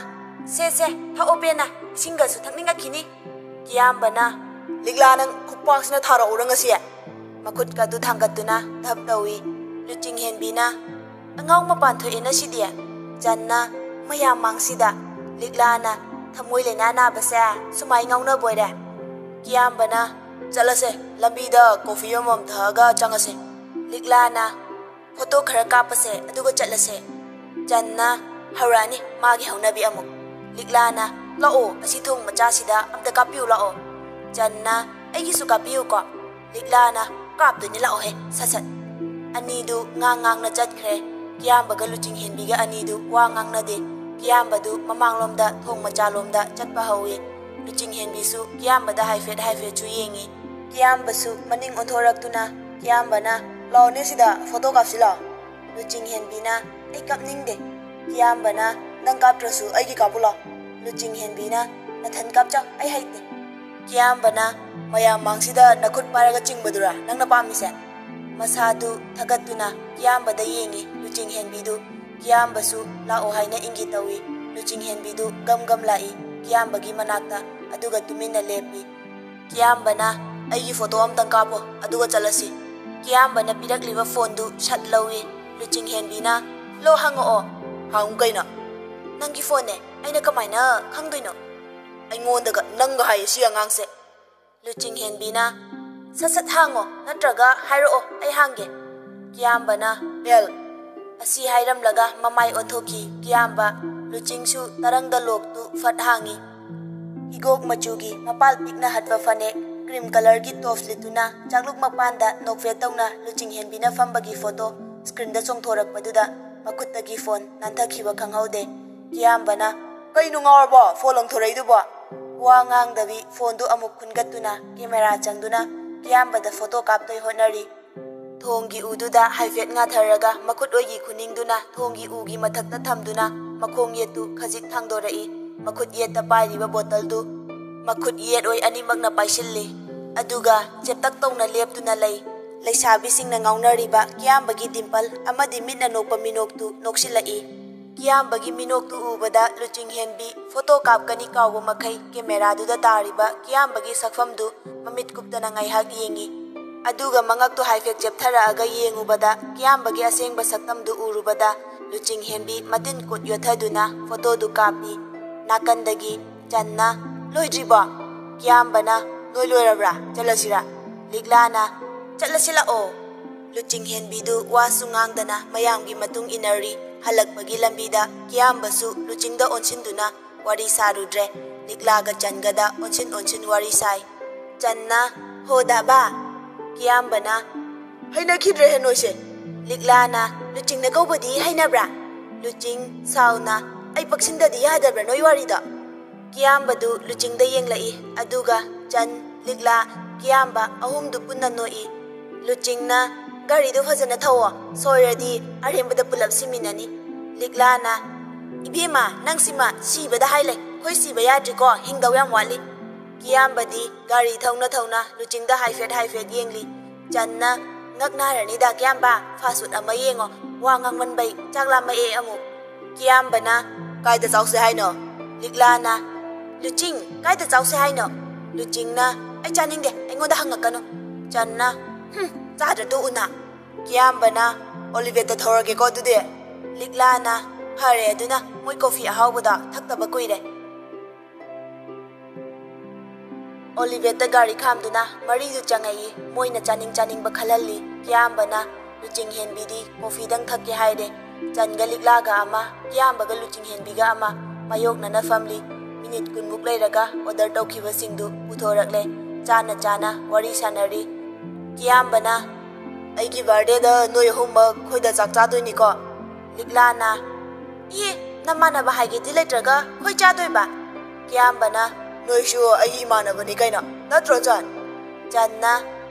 "ꯁꯦ ꯁꯦ, ꯊꯛꯑꯣ ꯄꯦꯟꯅ, ꯏꯁꯤꯡꯒꯁꯨ ꯊꯛꯅꯤꯡꯉꯛꯈꯤꯅꯤ"꯫ ꯀꯤꯌꯥꯝꯕꯅ, "ꯂꯤꯛꯂꯥ, ꯅꯪ ꯈꯨꯄꯥꯛꯁꯤꯅ ꯊꯥꯔꯛꯎꯔ ꯉꯁꯤ?" ꯃꯈꯨꯠꯀꯗꯨ ꯊꯥꯡꯒꯠꯇꯨꯅ ꯙꯞ ꯇꯧꯏ꯫ ꯂꯨꯆꯤꯡꯍꯦꯟꯕꯤꯅ, "ꯑꯉꯥꯎ ꯃꯄꯥꯟ ꯊꯣꯛꯑꯦꯅ ꯁꯤꯗꯤ"꯫ ꯆꯟꯅ, "ꯃꯌꯥꯝ ꯃꯥꯡꯁꯤꯗ"꯫ ꯂꯤꯛꯂꯥꯅ, "ꯊꯃꯣꯏ ꯂꯥꯏꯅꯥ ꯅꯥꯕꯁꯦ ꯁꯨꯃꯥꯏ ꯉꯥꯎꯅꯕꯣꯏꯔꯦ"꯫ ꯀꯤꯌꯥꯝꯕꯅ, "ꯆꯠꯂꯁꯦ, ꯂꯝꯕꯤꯗ ꯀꯣꯐꯤ ꯑꯃꯃꯝ ꯊꯛꯑꯒ ꯆꯪꯉꯁꯦ"꯫ ꯂꯤꯛꯂꯥꯅ, "ꯐꯣꯇꯣ ꯈꯔ ꯀꯥꯞꯄꯁꯦ, ꯑꯗꯨꯒ ꯆꯠꯂꯁꯦ"꯫ ꯆꯟꯅ ꯍꯧꯔꯛꯑꯅꯤ ꯃꯥꯒꯤ ꯍꯧꯅꯕꯤ ꯑꯃꯨꯛ꯫ ꯂꯤꯛꯂꯥꯅ, "ꯂꯥꯛꯑꯣ, ꯑꯁꯤ ꯊꯣꯡ ꯃꯆꯥꯁꯤꯗ ꯑꯝꯇ ꯀꯥꯞꯄꯤꯌꯨ ꯂꯥꯛꯑꯣ"꯫ ꯆꯟꯅ, "ꯑꯩꯒꯤꯁꯨ ꯀꯥꯞꯄꯤꯌꯨꯀꯣ"꯫ ꯂꯤꯛꯂꯥꯅ, "ꯀꯥꯞꯇꯣꯏꯅꯦ, ꯂꯥꯛꯑꯣꯍꯦ, ꯁꯠ ꯁꯠ"꯫ ꯑꯅꯤꯗꯨ ꯉꯥꯡ ꯉꯥꯡꯅ ꯆꯠꯈ꯭ꯔꯦ꯫ ꯀꯤꯌꯥꯝꯕꯒ ꯂꯨꯆꯤꯡꯍꯦꯟꯕꯤꯒ ꯑꯅꯤꯗꯨ ꯋꯥ ꯉꯥꯡꯅꯗꯦ꯫ ꯀꯤꯌꯥꯝꯕꯗꯨ ꯃꯃꯥꯡꯂꯣꯝꯗ ꯊꯣꯡ ꯃꯆꯥꯂꯣꯝꯗ ꯆꯠꯄ ꯍꯧꯏ꯫ ꯂꯨꯆꯤꯡꯍꯦꯟꯕꯤꯁꯨ ꯀꯤꯌꯥꯝꯕꯗ ꯍꯥꯏꯐꯦꯠ ꯍꯥꯏꯐꯦꯠꯁꯨ ꯌꯦꯡꯏ꯫ ꯀꯤꯌꯥꯝꯕꯁꯨ ꯃꯅꯤꯡ ꯑꯣꯟꯊꯣꯔꯛꯇꯨꯅ ꯀꯤꯌꯥꯝꯕꯅ, "ꯂꯥꯛꯑꯣꯅꯦ ꯁꯤꯗ, ꯐꯣꯇꯣ ꯀꯥꯞꯁꯤ ꯂꯥꯛꯑꯣ"꯫ ꯂꯨꯆꯤꯡꯍꯦꯟꯕꯤꯅ, "ꯑꯩ ꯀꯥꯞꯅꯤꯡꯗꯦ"꯫ ꯀꯤꯌꯥꯝꯕꯅ, "ꯅꯪ ꯀꯥꯞꯇ꯭ꯔꯁꯨ ꯑꯩꯒꯤ ꯀꯥꯞꯄꯨ ꯂꯥꯛꯑꯣ"꯫ ꯂꯨꯆꯤꯡꯍꯦꯟꯕꯤꯅ, "ꯅꯊꯟ ꯀꯥꯞꯆꯧ, ꯑꯩ ꯍꯩꯇꯦ"꯫ ꯀꯤꯌꯥꯝꯕꯅ, "ꯃꯌꯥꯝ ꯃꯥꯡꯁꯤꯗ ꯅꯈꯨꯠ ꯄꯥꯏꯔꯒ ꯆꯤꯡꯕꯗꯨꯔꯥ ꯅꯪꯅ ꯄꯥꯝꯃꯤꯁꯦ?" ꯃꯁꯥꯗꯨ ꯊꯥꯒꯠꯇꯨꯅ ꯀꯤꯌꯥꯝꯕꯗ ꯌꯦꯡꯏ꯫ ꯂꯨꯆꯤꯡꯍꯦꯟꯕꯤꯗꯨ ꯀꯤꯌꯥꯝꯕꯁꯨ ꯂꯥꯛꯑꯣ ꯍꯥꯏꯅ ꯏꯪꯒꯤꯠ ꯇꯧꯏ꯫ ꯂꯨꯆꯤꯡꯍꯦꯟꯕꯤꯗꯨ ꯒꯝ ꯒꯝ ꯂꯥꯛꯏ ꯀꯤꯌꯥꯝꯕꯒꯤ ꯃꯅꯥꯛꯇ, ꯑꯗꯨꯒ ꯇꯨꯃꯤꯟꯅ ꯂꯦꯞꯄꯤ꯫ ꯀꯤꯌꯥꯝꯕꯅ, "ꯑꯩꯒꯤ ꯐꯣꯇꯣ ꯑꯝꯇꯪ ꯀꯥꯞꯄꯣ, ꯑꯗꯨꯒ ꯆꯠꯂꯁꯤ"꯫ ꯀꯤꯌꯥꯝꯕꯅ ꯄꯤꯔꯛꯂꯤꯕ ꯐꯣꯟꯗꯨ ꯁꯠ ꯂꯧꯏ꯫ ꯂꯨꯆꯤꯡꯍꯦꯟꯕꯤꯅ, "ꯂꯣ, ꯍꯪꯉꯛꯑꯣ"꯫ "ꯍꯪꯉꯨ ꯀꯩꯅꯣ?" "ꯅꯪꯒꯤ ꯐꯣꯟꯅꯦ, ꯑꯩꯅ ꯀꯃꯥꯏꯅ ꯈꯪꯗꯣꯏꯅꯣ?" "ꯑꯩꯉꯣꯟꯗꯒ ꯅꯪꯒ ꯍꯥꯏꯌꯦ ꯁꯤ ꯑꯉꯥꯡꯁꯦ"꯫ ꯂꯨꯆꯤꯡꯍꯦꯟꯕꯤꯅ, "ꯁꯠ ꯁꯠ ꯍꯥꯡꯉꯣ, ꯅꯠꯇ꯭ꯔꯒ ꯍꯥꯏꯔꯛꯑꯣ, ꯑꯩ ꯍꯥꯡꯒꯦ"꯫ ꯀꯤꯌꯥꯝꯕꯅ, "Well," ꯑꯁꯤ ꯍꯥꯏꯔꯝꯂꯒ ꯃꯃꯥꯏ ꯑꯣꯟꯊꯣꯛꯈꯤ꯫ ꯀꯤꯌꯥꯝꯕ, ꯂꯨꯆꯤꯡꯁꯨ ꯇꯔꯪꯗ ꯂꯣꯛꯇꯨ ꯐꯠ ꯍꯥꯡꯉꯤ꯫ ꯍꯤꯒꯣꯛ ꯃꯆꯨꯒꯤ ꯃꯄꯥꯜ ꯄꯤꯛꯅ ꯍꯠꯄ ꯐꯅꯦꯛ, cream colourꯒꯤ tops ꯂꯤꯠꯇꯨꯅ ꯆꯥꯛꯂꯨꯛ ꯃꯄꯥꯟꯗ ꯅꯣꯛꯐꯦꯠ ꯇꯧꯅ ꯂꯨꯆꯤꯡꯍꯦꯟꯕꯤꯅ ꯐꯝꯕꯒꯤ photo screenꯗ ꯆꯣꯡꯊꯣꯔꯛꯄꯗꯨꯗ ꯃꯈꯨꯠꯇꯒꯤ phone ꯅꯥꯟꯊꯈꯤꯕ ꯈꯪꯍꯧꯗꯦ꯫ ꯀꯤꯌꯥꯝꯕꯅ, "ꯀꯩꯅꯣ ꯉꯥꯎꯔꯕꯣ? Phone ꯂꯪꯊꯣꯔꯛꯏꯗꯨꯕꯣ?" ꯋꯥ ꯉꯥꯡꯗꯕꯤ phoneꯗꯨ ꯑꯃꯨꯛ ꯈꯨꯟꯒꯠꯇꯨꯅ camera ꯆꯪꯗꯨꯅ ꯀꯤꯌꯥꯝꯕꯗ photo ꯀꯥꯞꯇꯣꯏ ꯍꯣꯠꯅꯔꯤ꯫ ꯊꯣꯡꯒꯤ ꯎꯗꯨꯗ ꯍꯥꯏꯐꯦꯠ ꯉꯥꯊꯔꯒ ꯃꯈꯨꯠ ꯑꯣꯏꯒꯤ ꯈꯨꯅꯤꯡꯗꯨꯅ ꯊꯣꯡꯒꯤ ꯎꯒꯤ ꯃꯊꯛꯇ ꯊꯝꯗꯨꯅ ꯃꯈꯣꯡ ꯌꯦꯠꯇꯨ ꯈꯖꯤꯛ ꯊꯥꯡꯗꯣꯔꯛꯏ꯫ ꯃꯈꯨꯠ ꯌꯦꯠꯇ ꯄꯥꯏꯔꯤꯕ bottleꯗꯨ ꯃꯈꯨꯠ ꯌꯦꯠ ꯑꯣꯏ ꯑꯅꯤꯃꯛꯅ ꯄꯥꯏꯁꯤꯜꯂꯤ꯫ ꯑꯗꯨꯒ ꯆꯦꯞꯇꯛ ꯇꯧꯅ ꯂꯦꯞꯇꯨꯅ ꯂꯩ꯫ ꯂꯩꯁꯥꯕꯤꯁꯤꯡꯅ ꯉꯥꯎꯅꯔꯤꯕ ꯀꯤꯌꯥꯝꯕꯒꯤ dimple ꯑꯃꯗꯤ ꯃꯤꯠꯅ ꯅꯣꯛꯄ ꯃꯤꯅꯣꯛꯇꯨ ꯅꯣꯛꯁꯤꯜꯂꯛꯏ꯫ ꯀꯤꯌꯥꯝꯕꯒꯤ ꯃꯤꯅꯣꯛꯇꯨ ꯎꯕꯗ ꯂꯨꯆꯤꯡꯍꯦꯟꯕꯤ photo ꯀꯥꯞꯀꯅꯤ ꯀꯥꯎꯕ ꯃꯈꯩ cameraꯗꯨꯗ ꯇꯥꯔꯤꯕ ꯀꯤꯌꯥꯝꯕꯒꯤ ꯁꯛꯐꯝꯗꯨ ꯃꯃꯤꯠ ꯀꯨꯞꯇꯅ ꯉꯥꯏꯍꯥꯛ ꯌꯦꯡꯉꯤ꯫ ꯑꯗꯨꯒ ꯃꯉꯛꯇꯨ ꯍꯥꯏꯐꯦꯠ ꯆꯦꯞꯊꯔꯛꯑꯒ ꯌꯦꯡꯉꯨꯕꯗ ꯀꯤꯌꯥꯝꯕꯒꯤ ꯑꯁꯦꯡꯕ ꯁꯛꯇꯝꯗꯨ ꯎꯔꯨꯕꯗ ꯂꯨꯆꯤꯡꯍꯦꯟꯕꯤ ꯃꯇꯤꯟ ꯀꯨꯠ ꯌꯣꯠꯊꯗꯨꯅ photoꯗꯨ ꯀꯥꯞꯄꯤ꯫ ꯅꯥꯀꯟꯗꯒꯤ ꯆꯟꯅ, "ꯂꯣꯏꯗ꯭ꯔꯤꯕꯣ?" ꯀꯤꯌꯥꯝꯕꯅ, "ꯂꯣꯏ ꯂꯣꯏꯔꯕ꯭ꯔꯥ? ꯆꯠꯂꯁꯤꯔꯥ?" ꯂꯤꯛꯂꯥꯅ, "ꯆꯠꯂꯁꯤ ꯂꯥꯛꯑꯣ꯫" ꯂꯨꯆꯤꯡꯍꯦꯟꯕꯤꯗꯨ ꯋꯥꯁꯨ ꯉꯥꯡꯗꯅ ꯃꯌꯥꯝꯒꯤ ꯃꯇꯨꯡ ꯏꯟꯅꯔꯤ꯫ ꯍꯜꯂꯛꯄꯒꯤ ꯂꯝꯕꯤꯗ ꯀꯤꯌꯥꯝꯕꯁꯨ ꯂꯨꯆꯤꯡꯗ ꯑꯣꯟꯁꯤꯟꯗꯨꯅ ꯋꯥꯔꯤ ꯁꯥꯔꯨꯗ꯭ꯔꯦ꯫ ꯂꯤꯛꯂꯥꯒ ꯆꯟꯒꯗ ꯑꯣꯟꯁꯤꯟ ꯑꯣꯟꯁꯤꯟ ꯋꯥꯔꯤ ꯁꯥꯏ꯫ ꯆꯟꯅ, "ꯍꯣ ꯗꯥꯕꯥ꯫" ꯀꯤꯌꯥꯝꯕꯅ, "ꯍꯩꯅꯈꯤꯗ꯭ꯔꯦꯍꯦ ꯅꯣꯏꯁꯦ꯫" ꯂꯤꯛꯂꯥꯅ, "ꯂꯨꯆꯤꯡꯅ ꯀꯧꯕꯗꯤ ꯍꯩꯅꯕ꯭ꯔꯥ?" ꯂꯨꯆꯤꯡ, ꯁꯥꯎꯅ, "ꯑꯩ ꯄꯛꯁꯤꯟꯗꯗꯤ ꯌꯥꯗꯕ꯭ꯔꯥ ꯅꯣꯏ ꯋꯥꯔꯤꯗꯣ?" ꯀꯤꯌꯥꯝꯕꯗꯨ ꯂꯨꯆꯤꯡꯗ ꯌꯦꯡꯂꯛꯏ꯫ ꯑꯗꯨꯒ ꯆꯟ, ꯂꯤꯛꯂꯥ, ꯀꯤꯌꯥꯝꯕ ꯑꯍꯨꯝꯗꯨ ꯄꯨꯟꯅ ꯅꯣꯛꯏ꯫ ꯂꯨꯆꯤꯡꯅ, "ꯒꯥꯔꯤꯗꯨ ꯐꯖꯅ ꯊꯧꯑꯣ, ꯁꯣꯏꯔꯗꯤ ꯑꯔꯦꯝꯕꯗ ꯄꯨꯂꯞ ꯁꯤꯃꯤꯟꯅꯅꯤ꯫" ꯂꯤꯛꯂꯥꯅ, "ꯏꯕꯦꯝꯃ, ꯅꯪꯁꯤꯃ ꯁꯤꯕꯗ ꯍꯥꯏ ꯂꯩ꯫ ꯑꯩꯈꯣꯏ ꯁꯤꯕ ꯌꯥꯗ꯭ꯔꯤꯀꯣ, ꯍꯤꯡꯗꯧ ꯌꯥꯝ ꯋꯥꯠꯂꯤ꯫" ꯀꯤꯌꯥꯝꯕꯗꯤ ꯒꯥꯔꯤ ꯊꯧꯅ ꯊꯧꯅ ꯂꯨꯆꯤꯡꯗ ꯍꯥꯏꯐꯦꯠ ꯍꯥꯏꯐꯦꯠ ꯌꯦꯡꯂꯤ꯫ ꯆꯟꯅ, "ꯉꯛ ꯅꯥꯔꯅꯤꯗ ꯀꯤꯌꯥꯝꯕ, fast food ꯑꯃ ꯌꯦꯡꯉꯣ, ꯋꯥ ꯉꯥꯡꯃꯟꯕꯩ ꯆꯥꯛ ꯂꯥꯝꯃꯛꯑꯦ ꯑꯃꯨꯛ꯫" ꯀꯤꯌꯥꯝꯕꯅ, "ꯀꯥꯏꯗ ꯆꯥꯎꯁꯦ ꯍꯥꯏꯅꯣ?" ꯂꯤꯛꯂꯥꯅ, "ꯂꯨꯆꯤꯡ, ꯀꯥꯏꯗ ꯆꯥꯎꯁꯦ ꯍꯥꯏꯅꯣ?" ꯂꯨꯆꯤꯡꯅ, "ꯑꯩ ꯆꯥꯅꯤꯡꯗꯦ, ꯑꯩꯉꯣꯟꯗ ꯍꯪꯉꯛꯀꯅꯨ꯫" ꯆꯟꯅ, "ꯍꯨꯝ, ꯆꯥꯗ꯭ꯔ ꯇꯣꯛꯎꯅ꯫" ꯀꯤꯌꯥꯝꯕꯅ, "ꯑꯣꯂꯤꯚꯦꯠꯇ ꯊꯧꯔꯒꯦꯀꯣ ꯑꯗꯨꯗꯤ꯫" ꯂꯤꯛꯂꯥꯅ, "ꯐꯔꯦ ꯑꯗꯨꯅ, ꯃꯣꯏ coffee ꯑꯍꯥꯎꯕꯗꯣ ꯊꯛꯇꯕ ꯀꯨꯏꯔꯦ꯫" ꯑꯣꯂꯤꯚꯦꯠꯇ ꯒꯥꯔꯤ ꯈꯥꯝꯗꯨꯅ ꯃꯔꯤꯗꯨ ꯆꯪꯉꯛꯏ꯫ ꯃꯣꯏꯅ ꯆꯥꯅꯤꯡ ꯆꯥꯅꯤꯡꯕ ꯈꯜꯍꯜꯂꯤ꯫ ꯀꯤꯌꯥꯝꯕꯅ, ꯂꯨꯆꯤꯡ ꯍꯦꯟꯕꯤꯗꯤ ꯀꯣꯐꯤꯗꯪ ꯊꯛꯀꯦ ꯍꯥꯏꯔꯦ꯫ ꯆꯟꯒ ꯂꯤꯛꯂꯥꯒ ꯑꯃ, ꯀꯤꯌꯥꯝꯕꯒ ꯂꯨꯆꯤꯡ ꯍꯦꯟꯕꯤꯒ ꯑꯃ ꯃꯥꯌꯣꯛꯅꯅ ꯐꯝꯂꯤ꯫ ꯃꯤꯅꯤꯠ ꯀꯨꯟꯃꯨꯛ ꯂꯩꯔꯒ ꯑꯣꯔꯗꯔ ꯇꯧꯈꯤꯕꯁꯤꯡꯗꯨ ꯄꯨꯊꯣꯔꯛꯂꯦ꯫ ꯆꯥꯅ ꯆꯥꯅ ꯋꯥꯔꯤ ꯁꯥꯟꯅꯔꯤ꯫ ꯀꯤꯌꯥꯝꯕꯅ, "ꯑꯩꯒꯤ ꯕꯥꯔꯗꯦꯗ ꯅꯣꯏ ꯑꯍꯨꯝꯃꯛ ꯑꯩꯈꯣꯏꯗ ꯆꯥꯛ ꯆꯥꯗꯣꯏꯅꯤꯀꯣ?" ꯂꯤꯛꯂꯥꯅ, "ꯏ, ꯅꯃꯥꯟꯅꯕ ꯍꯥꯏꯒꯦꯗꯤ ꯂꯩꯇ꯭ꯔꯒ ꯑꯩꯈꯣꯏ ꯆꯥꯗꯣꯏꯕ?" ꯀꯤꯌꯥꯝꯕꯅ, "ꯅꯣꯏꯁꯨ ꯑꯩꯒꯤ ꯏꯃꯥꯟꯅꯕꯅꯤ ꯀꯩꯅꯣ, ꯅꯠꯇ꯭ꯔꯣ ꯆꯟ?" ꯆꯟꯅ,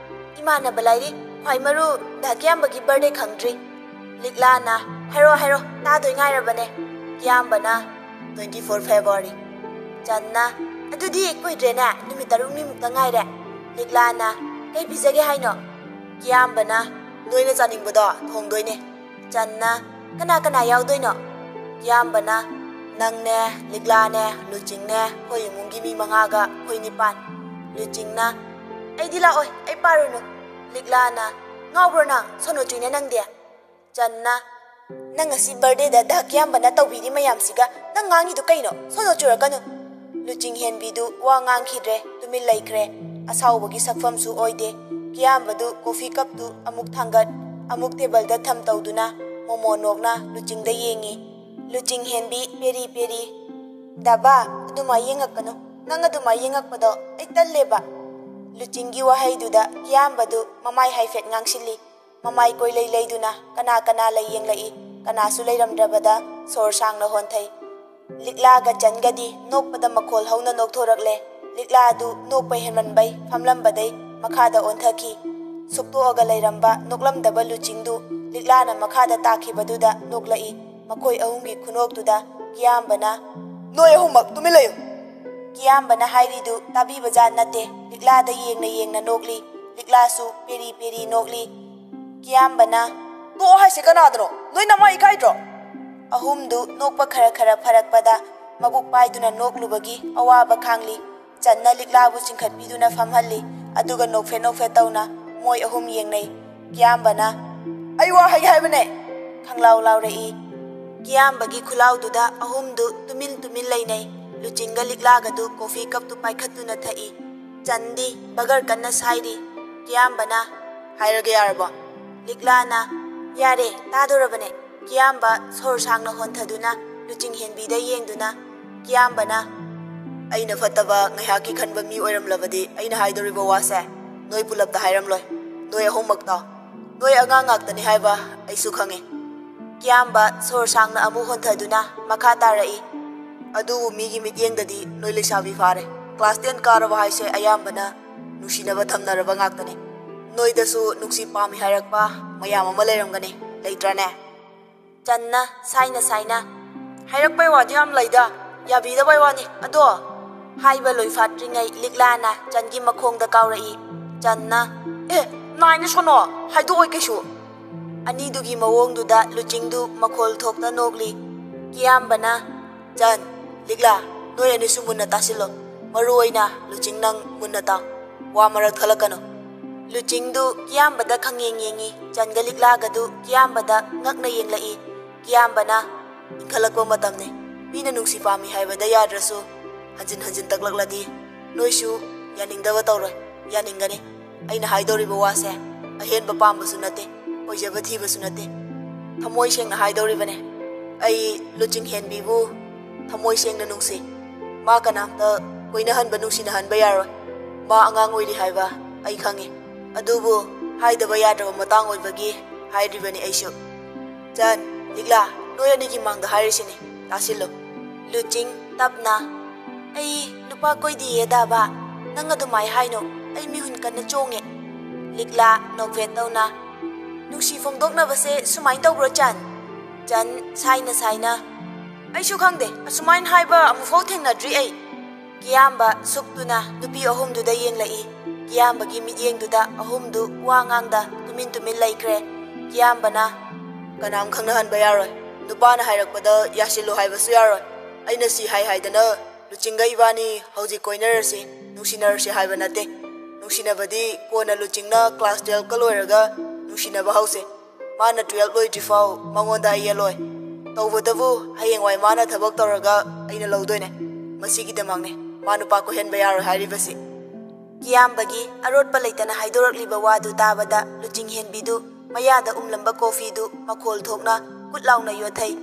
"ꯏꯃꯥꯟꯅꯕ ꯂꯥꯏꯔꯤ, ꯈ꯭ꯋꯥꯏ ꯃꯔꯨ ꯗꯥ ꯀꯤꯌꯥꯝꯕꯒꯤ ꯕꯥꯔꯗꯦ ꯈꯪꯗ꯭ꯔꯤ?" ꯂꯤꯛꯂꯥꯅ, "ꯍꯥꯏꯔꯣ, ꯍꯥꯏꯔꯣ, ꯇꯥꯗꯣꯏ ꯉꯥꯏꯔꯕꯅꯦ꯫" ꯀꯤꯌꯥꯝꯕꯅ, "Twenty four February꯫" ꯆꯟꯅ, "ꯑꯗꯨꯗꯤ ꯀꯨꯏꯗ꯭ꯔꯦꯅꯦ, ꯅꯨꯃꯤꯠ ꯇꯔꯨꯛꯅꯤꯃꯨꯛꯇ ꯉꯥꯏꯔꯦ꯫" ꯂꯤꯛꯂꯥꯅ, "ꯀꯩ ꯄꯤꯖꯒꯦ ꯍꯥꯏꯅꯣ?" ꯀꯤꯌꯥꯝꯕꯅ, "ꯅꯣꯏꯅ ꯆꯥꯅꯤꯡꯕꯗꯣ ꯊꯣꯡꯗꯣꯏꯅꯦ꯫" ꯆꯟꯅ, "ꯀꯅꯥ ꯀꯅꯥ ꯌꯥꯎꯗꯣꯏꯅꯣ?" ꯀꯤꯌꯥꯝꯕꯅ, "ꯅꯪꯅꯦ, ꯂꯤꯛꯂꯥꯅꯦ, ꯂꯨꯆꯤꯡꯅꯦ, ꯑꯩꯈꯣꯏ ꯏꯃꯨꯡꯒꯤ ꯃꯤ ꯃꯉꯥꯒ ꯑꯩꯈꯣꯏ ꯅꯤꯄꯥꯟ꯫" ꯂꯨꯆꯤꯡꯅ, "ꯑꯩꯗꯤ ꯂꯥꯛꯑꯣꯏ, ꯑꯩ ꯄꯥꯔꯨꯅꯨ꯫" ꯂꯤꯛꯂꯥꯅ, "ꯉꯥꯎꯕ꯭ꯔꯣ ꯅꯪ? ꯁꯣꯅꯣ ꯆꯨꯏꯅꯦ ꯅꯪꯗꯤ꯫" ꯆꯟꯅ, "ꯅꯪ ꯉꯁꯤ ꯕꯥꯔꯗꯦꯗ ꯗꯥ ꯀꯤꯌꯥꯝꯕꯅ ꯇꯧꯕꯤꯔꯤ ꯃꯌꯥꯝꯁꯤꯒ ꯅꯪ ꯉꯥꯡꯉꯤꯗꯨ ꯀꯩꯅꯣ? ꯁꯣꯅꯣ ꯆꯨꯔꯛꯀꯅꯨ꯫" ꯂꯨꯆꯤꯡ ꯍꯦꯟꯕꯤꯗꯨ ꯋꯥ ꯉꯥꯡꯈꯤꯗ꯭ꯔꯦ, ꯇꯨꯃꯤꯟ ꯂꯩꯈ꯭ꯔꯦ꯫ ꯑꯁꯥꯎꯕꯒꯤ ꯁꯛꯐꯝꯁꯨ ꯑꯣꯏꯗꯦ꯫ ꯀꯤꯌꯥꯝꯕꯗꯨ ꯀꯣꯐꯤ ꯀꯞꯇꯨ ꯑꯃꯨꯛ ꯊꯥꯡꯒꯠ, ꯑꯃꯨꯛ ꯇꯦꯕꯜꯗ ꯊꯝ ꯇꯧꯗꯨꯅ ꯃꯣꯃꯣ ꯅꯣꯛꯅ ꯂꯨꯆꯤꯡꯗ ꯌꯦꯡꯉꯤ꯫ ꯂꯨꯆꯤꯡ ꯍꯦꯟꯕꯤ ꯄꯦꯔꯤ ꯄꯦꯔꯤ, "ꯗꯥꯕꯥ, ꯑꯗꯨꯃꯥꯏ ꯌꯦꯡꯉꯛꯀꯅꯨ꯫ ꯅꯪ ꯑꯗꯨꯃꯥꯏ ꯌꯦꯡꯉꯛꯄꯗꯣ ꯑꯩ ꯇꯜꯂꯦꯕ꯫" ꯂꯨꯆꯤꯡꯒꯤ ꯋꯥꯍꯩꯗꯨꯗ ꯀꯤꯌꯥꯝꯕꯗꯨ ꯃꯃꯥꯏ ꯍꯥꯏꯐꯦꯠ ꯉꯥꯡꯁꯤꯜꯂꯤ꯫ ꯃꯃꯥꯏ ꯀꯣꯏꯂꯩ ꯂꯩꯗꯨꯅ ꯀꯅꯥ ꯀꯅꯥ ꯂꯩ ꯌꯦꯡꯂꯛꯏ꯫ ꯀꯅꯥꯁꯨ ꯂꯩꯔꯝꯗ꯭ꯔꯕꯗ ꯁꯣꯔ ꯁꯥꯡꯅ ꯍꯣꯟꯊꯩ꯫ ꯂꯤꯛꯂꯥꯒ ꯆꯟꯒꯗꯤ ꯅꯣꯛꯄꯗ ꯃꯈꯣꯜ ꯍꯧꯅ ꯅꯣꯛꯊꯣꯔꯛꯂꯦ꯫ ꯂꯤꯛꯂꯥꯗꯨ ꯅꯣꯛꯄ ꯍꯦꯟꯃꯟꯕꯩ ꯐꯝꯂꯝꯕꯗꯩ ꯃꯈꯥꯗ ꯑꯣꯟꯊꯈꯤ꯫ ꯁꯨꯛꯇꯣꯛꯑꯒ ꯂꯩꯔꯝꯕ ꯅꯣꯛꯂꯝꯗꯕ ꯂꯨꯆꯤꯡꯗꯨ ꯂꯤꯛꯂꯥꯅ ꯃꯈꯥꯗ ꯇꯥꯈꯤꯕꯗꯨꯗ ꯅꯣꯛꯂꯛꯏ꯫ ꯃꯈꯣꯏ ꯑꯍꯨꯝꯒꯤ ꯈꯨꯅꯣꯛꯇꯨꯗ ꯀꯤꯌꯥꯝꯕꯅ, "ꯅꯣꯏ ꯑꯍꯨꯝꯃꯛ ꯇꯨꯃꯤꯟ ꯂꯩꯌꯨ!" ꯀꯤꯌꯥꯝꯕꯅ ꯍꯥꯏꯔꯤꯗꯨ ꯇꯥꯕꯤꯕꯖꯥꯠ ꯅꯠꯇꯦ꯫ ꯂꯤꯛꯂꯥꯗ ꯌꯦꯡꯅ ꯌꯦꯡꯅ ꯅꯣꯛꯂꯤ꯫ ꯂꯤꯛꯂꯥꯁꯨ ꯄꯦꯔꯤ ꯄꯦꯔꯤ ꯅꯣꯛꯂꯤ꯫ ꯀꯤꯌꯥꯝꯕꯅ, "ꯇꯣꯛꯑꯣ ꯍꯥꯏꯁꯦ ꯀꯅꯥꯗꯅꯣ? ꯅꯣꯏ ꯅꯃꯥꯏ ꯏꯀꯥꯏꯗ꯭ꯔꯣ?" ꯑꯍꯨꯝꯗꯨ ꯅꯣꯛꯄ ꯈꯔ ꯈꯔ ꯐꯔꯛꯄꯗ ꯃꯕꯨꯛ ꯄꯥꯏꯗꯨꯅ ꯅꯣꯛꯂꯨꯕꯒꯤ ꯑꯋꯥꯕ ꯈꯥꯡꯂꯤ꯫ ꯆꯟꯅ ꯂꯤꯛꯂꯥꯕꯨ ꯆꯤꯡꯈꯠꯄꯤꯗꯨꯅ ꯐꯝꯍꯜꯂꯤ꯫ ꯑꯗꯨꯒ ꯅꯣꯛꯐꯦꯠ ꯅꯣꯛꯐꯦꯠ ꯇꯧꯅ ꯃꯣꯏ ꯑꯍꯨꯝ ꯌꯦꯡꯅꯩ꯫ ꯀꯤꯌꯥꯝꯕꯅ, "ꯑꯩ ꯋꯥ ꯍꯥꯏꯒꯦ ꯍꯥꯏꯕꯅꯦ!" ꯈꯪꯂꯥꯎ ꯂꯥꯎꯔꯛꯏ꯫ ꯀꯤꯌꯥꯝꯕꯒꯤ ꯈꯨꯂꯥꯎꯗꯨꯗ ꯑꯍꯨꯝꯗꯨ ꯇꯨꯃꯤꯟ ꯇꯨꯃꯤꯟ ꯂꯩꯅꯩ꯫ ꯂꯨꯆꯤꯡꯒ ꯂꯤꯛꯂꯥꯒꯗꯨ ꯀꯣꯐꯤ ꯀꯞꯇꯨ ꯄꯥꯏꯈꯠꯇꯨꯅ ꯊꯛꯏ꯫ ꯆꯟꯗꯤ ꯕꯒꯔ ꯀꯟꯅ ꯁꯥꯏꯔꯤ꯫ ꯀꯤꯌꯥꯝꯕꯅ, "ꯍꯥꯏꯔꯒꯦ ꯌꯥꯔꯕꯣ?" ꯂꯤꯛꯂꯥꯅ, "ꯌꯥꯔꯦ, ꯇꯥꯗꯣꯔꯕꯅꯦ꯫" ꯀꯤꯌꯥꯝꯕ ꯁꯣꯔ ꯁꯥꯡꯅ ꯍꯣꯟꯊꯗꯨꯅ ꯂꯨꯆꯤꯡ ꯍꯦꯟꯕꯤꯗ ꯌꯦꯡꯗꯨꯅ ꯀꯤꯌꯥꯝꯕꯅ, "ꯑꯩꯅ ꯐꯠꯇꯕ ꯉꯥꯏꯍꯥꯛꯀꯤ ꯈꯟꯕ ꯃꯤ ꯑꯣꯏꯔꯝꯂꯕꯗꯤ ꯑꯩꯅ ꯍꯥꯏꯗꯧꯔꯤꯕ ꯋꯥꯁꯦ ꯅꯣꯏ ꯄꯨꯂꯞꯇ ꯍꯥꯏꯔꯝꯂꯣꯏ꯫ ꯅꯣꯏ ꯑꯍꯨꯝꯃꯛ ꯇꯥꯎ꯫ ꯅꯣꯏ ꯑꯉꯥꯡ ꯉꯥꯛꯇꯅꯤ ꯍꯥꯏꯕ ꯑꯩꯁꯨ ꯈꯪꯉꯤ꯫" ꯀꯤꯌꯥꯝꯕ ꯁꯣꯔ ꯁꯥꯡꯅ ꯑꯃꯨꯛ ꯍꯣꯟꯊꯗꯨꯅ ꯃꯈꯥ ꯇꯥꯔꯛꯏ, "ꯑꯗꯨꯕꯨ ꯃꯤꯒꯤ ꯃꯤꯠꯌꯦꯡꯗꯗꯤ ꯅꯣꯏ ꯂꯩꯁꯥꯕꯤ ꯐꯥꯔꯦ꯫ ꯀ꯭ꯂꯥꯁ ꯇꯦꯟ ꯀꯥꯔꯕ ꯍꯥꯏꯁꯦ ꯑꯌꯥꯝꯕꯅ ꯅꯨꯡꯁꯤꯅꯕ ꯊꯝꯅꯔꯕ ꯉꯥꯛꯇꯅꯤ꯫ ꯅꯣꯏꯗꯁꯨ ꯅꯨꯡꯁꯤ ꯄꯥꯝꯃꯤ ꯍꯥꯏꯔꯛꯄ ꯃꯌꯥꯝ ꯑꯃ ꯂꯩꯔꯝꯒꯅꯤ, ꯂꯩꯇ꯭ꯔꯅꯦ?" ꯆꯟꯅ ꯁꯥꯏꯅ ꯁꯥꯏꯅ, "ꯍꯥꯏꯔꯛꯄꯩ ꯋꯥꯗꯤ ꯌꯥꯝ ꯂꯩꯗ, ꯌꯥꯕꯤꯗꯕꯩ ꯋꯥꯅꯤ ꯑꯗꯣ꯫" ꯍꯥꯏꯕ ꯂꯣꯏꯐꯥꯠꯇ꯭ꯔꯤꯉꯩ ꯂꯤꯛꯂꯥꯅ ꯆꯟꯒꯤ ꯃꯈꯣꯡꯗ ꯀꯥꯎꯔꯛꯏ꯫ ꯆꯟꯅ, "ꯑꯦ, ꯅꯥꯏꯅ ꯁꯣꯅꯣ, ꯍꯥꯏꯗꯣꯛꯑꯣꯏ ꯀꯩꯁꯨ꯫" ꯑꯅꯤꯗꯨꯒꯤ ꯃꯑꯣꯡꯗꯨꯗ ꯂꯨꯆꯤꯡꯗꯨ ꯃꯈꯣꯜ ꯊꯣꯛꯇ ꯅꯣꯛꯂꯤ꯫ ꯀꯤꯌꯥꯝꯕꯅ, "ꯆꯟ, ꯂꯤꯛꯂꯥ, ꯅꯣꯏ ꯑꯅꯤꯁꯨ ꯃꯨꯟꯅ ꯇꯥꯁꯤꯜꯂꯣ꯫ ꯃꯔꯨ ꯑꯣꯏꯅ ꯂꯨꯆꯤꯡ, ꯅꯪ ꯃꯨꯟꯅ ꯇꯥꯎ꯫ ꯋꯥ ꯃꯔꯛ ꯊꯠꯂꯛꯀꯅꯨ꯫" ꯂꯨꯆꯤꯡꯗꯨ ꯀꯤꯌꯥꯝꯕꯗ ꯈꯪꯌꯦꯡ ꯌꯦꯡꯉꯤ꯫ ꯆꯟꯒ ꯂꯤꯛꯂꯥꯒꯗꯨ ꯀꯤꯌꯥꯝꯕꯗ ꯉꯛꯅ ꯌꯦꯡꯂꯛꯏ꯫ ꯀꯤꯌꯥꯝꯕꯅ, "ꯏꯟꯈꯠꯂꯛꯄ ꯃꯇꯝꯅꯤ꯫ ꯃꯤꯅ ꯅꯨꯡꯁꯤ ꯄꯥꯝꯃꯤ ꯍꯥꯏꯕꯗ ꯌꯥꯗ꯭ꯔꯁꯨ ꯍꯟꯖꯤꯟ ꯍꯟꯖꯤꯟ ꯇꯛꯂꯛꯂꯗꯤ ꯅꯣꯏꯁꯨ ꯌꯥꯅꯤꯡꯗꯕ ꯇꯧꯔꯣꯏ, ꯌꯥꯅꯤꯡꯒꯅꯤ꯫ ꯑꯩꯅ ꯍꯥꯏꯗꯧꯔꯤꯕ ꯋꯥꯁꯦ ꯑꯍꯦꯟꯕ ꯄꯥꯝꯕꯁꯨ ꯅꯠꯇꯦ, ꯑꯣꯏꯖꯕ ꯊꯤꯕꯁꯨ ꯅꯠꯇꯦ꯫ ꯊꯃꯣꯏ ꯁꯦꯡꯅ ꯍꯥꯏꯗꯧꯔꯤꯕꯅꯦ꯫ ꯑꯩ ꯂꯨꯆꯤꯡ ꯍꯦꯟꯕꯤꯕꯨ ꯊꯃꯣꯏ ꯁꯦꯡꯅ ꯅꯨꯡꯁꯤ꯫ ꯃꯥ ꯀꯅꯥꯝꯇ ꯀꯣꯏꯅꯍꯟꯕ, ꯅꯨꯡꯁꯤꯅꯍꯟꯕ ꯌꯥꯔꯣꯏ꯫ ꯃꯥ ꯑꯉꯥꯡ ꯑꯣꯏꯔꯤ ꯍꯥꯏꯕ ꯑꯩ ꯈꯪꯉꯤ꯫ ꯑꯗꯨꯕꯨ ꯍꯥꯏꯗꯕ ꯌꯥꯗ꯭ꯔꯕ ꯃꯇꯥꯡ ꯑꯣꯏꯕꯒꯤ ꯍꯥꯏꯔꯤꯕꯅꯤ ꯑꯩꯁꯨ꯫" ꯆꯟ, ꯂꯤꯛꯂꯥ, ꯅꯣꯏ ꯑꯅꯤꯒꯤ ꯃꯥꯡꯗ ꯍꯥꯏꯔꯤꯁꯤꯅꯤ, ꯇꯥꯁꯤꯜꯂꯨ꯫ ꯂꯨꯆꯤꯡ ꯇꯞꯅ, "ꯑꯩ ꯅꯨꯄꯥ ꯀꯣꯏꯗꯤꯌꯦ ꯗꯥꯕ, ꯅꯪ ꯑꯗꯨꯃꯥꯏ ꯍꯥꯏꯅꯣ, ꯑꯩ ꯃꯤꯍꯨꯟ ꯀꯟꯅ ꯆꯣꯡꯉꯦ꯫" ꯂꯤꯛꯂꯥ ꯅꯣꯛꯐꯦꯠ ꯇꯧꯅ, "ꯅꯨꯡꯁꯤ ꯐꯣꯡꯗꯣꯛꯅꯕꯁꯦ ꯁꯨꯃꯥꯏꯅ ꯇꯧꯕ꯭ꯔꯣ ꯆꯟ?" ꯆꯟ ꯁꯥꯏꯅ ꯁꯥꯏꯅ, "ꯑꯩꯁꯨ ꯈꯪꯗꯦ, ꯑꯁꯨꯃꯥꯏꯅ ꯍꯥꯏꯕ ꯑꯃꯨꯛꯐꯥꯎ ꯊꯦꯡꯅꯗ꯭ꯔꯤ ꯑꯩ꯫" ꯀꯤꯌꯥꯝꯕ ꯁꯨꯞꯇꯨꯅ ꯅꯨꯄꯤ ꯑꯍꯨꯝꯗꯨꯗ ꯌꯦꯡꯂꯛꯏ꯫ ꯀꯤꯌꯥꯝꯕꯒꯤ ꯃꯤꯠꯌꯦꯡꯗꯨꯗ ꯑꯍꯨꯝꯗꯨ ꯋꯥ ꯉꯥꯡꯗ ꯇꯨꯃꯤꯟ ꯇꯨꯃꯤꯟ ꯂꯩꯈ꯭ꯔꯦ꯫ ꯀꯤꯌꯥꯝꯕꯅ, "ꯀꯅꯥꯝ ꯈꯪꯅꯍꯟꯕ ꯌꯥꯔꯣꯏ꯫ ꯅꯨꯄꯥꯅ ꯍꯥꯏꯔꯛꯄꯗ ꯌꯥꯁꯤꯜꯂꯨ ꯍꯥꯏꯕꯁꯨ ꯌꯥꯔꯣꯏ꯫ ꯑꯩꯅ ꯁꯤ ꯍꯥꯏ ꯍꯥꯏꯗꯅ ꯂꯨꯆꯤꯡꯒ ꯏꯕꯥꯅꯤ ꯍꯧꯖꯤꯛ ꯀꯣꯏꯅꯔꯁꯤ, ꯅꯨꯡꯁꯤꯅꯔꯁꯤ ꯍꯥꯏꯕ ꯅꯠꯇꯦ꯫ ꯅꯨꯡꯁꯤꯅꯕꯗꯤ ꯀꯣꯟꯅ ꯂꯨꯆꯤꯡꯅ ꯀ꯭ꯂꯥꯁ ꯇꯨꯌꯦꯜꯐꯀ ꯂꯣꯏꯔꯒ ꯅꯨꯡꯁꯤꯅꯕ ꯍꯧꯁꯦ꯫ ꯃꯥꯅ ꯇꯨꯌꯦꯜꯐ ꯂꯣꯏꯗ꯭ꯔꯤꯐꯥꯎ ꯃꯉꯣꯟꯗ ꯑꯩ ꯌꯦꯜꯂꯣꯏ꯫ ꯇꯧꯕꯇꯕꯨ ꯍꯌꯦꯡꯋꯥꯏ ꯃꯥꯅ ꯊꯕꯛ ꯇꯧꯔꯒ ꯑꯩꯅ ꯂꯧꯗꯣꯏꯅꯦ꯫ ꯃꯁꯤꯒꯤꯗꯃꯛꯅꯦ ꯃꯥ ꯅꯨꯄꯥ ꯀꯣꯏꯍꯟꯕ ꯌꯥꯔꯣꯏ ꯍꯥꯏꯔꯤꯕꯁꯤ꯫" ꯀꯤꯌꯥꯝꯕꯒꯤ ꯑꯔꯣꯠꯄ ꯂꯩꯇꯅ ꯍꯥꯏꯗꯣꯔꯛꯂꯤꯕ ꯋꯥꯗꯨ ꯇꯥꯕꯗ ꯂꯨꯆꯤꯡ ꯍꯦꯟꯕꯤꯗꯨ ꯃꯌꯥꯗ ꯎꯝꯂꯝꯕ ꯀꯣꯐꯤꯗꯨ ꯃꯈꯣꯜ ꯊꯣꯛꯅ ꯀꯨꯠ ꯂꯥꯎꯅ ꯌꯣꯠꯊꯩ꯫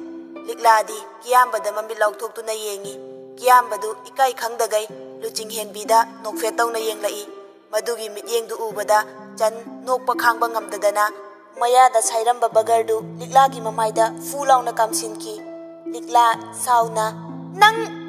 ꯂꯤꯛꯂꯥꯗꯤ ꯀꯤꯌꯥꯝꯕꯗ ꯃꯃꯤꯠ ꯂꯥꯎꯊꯣꯛꯇꯨꯅ ꯌꯦꯡꯏ꯫ ꯀꯤꯌꯥꯝꯕꯗꯨ ꯏꯀꯥꯏ ꯈꯪꯗꯒꯩ ꯂꯨꯆꯤꯡ ꯍꯦꯟꯕꯤꯗ ꯅꯣꯛꯐꯦꯠ ꯇꯧꯅ ꯌꯦꯡꯂꯛꯏ꯫ ꯃꯗꯨꯒꯤ ꯃꯤꯠꯌꯦꯡꯗꯨ ꯎꯕꯗ ꯆꯟ ꯅꯣꯛꯄ ꯈꯥꯡꯕ ꯉꯝꯗꯗꯅ ꯃꯌꯥꯗ ꯁꯥꯏꯔꯝꯕ ꯕꯒꯔꯗꯨ ꯂꯤꯛꯂꯥꯒꯤ ꯃꯃꯥꯏꯗ ꯐꯨ ꯂꯥꯎꯅ ꯀꯥꯝꯁꯤꯟꯈꯤ꯫ ꯂꯤꯛꯂꯥ ꯁꯥꯎꯅ, "ꯅꯪ!"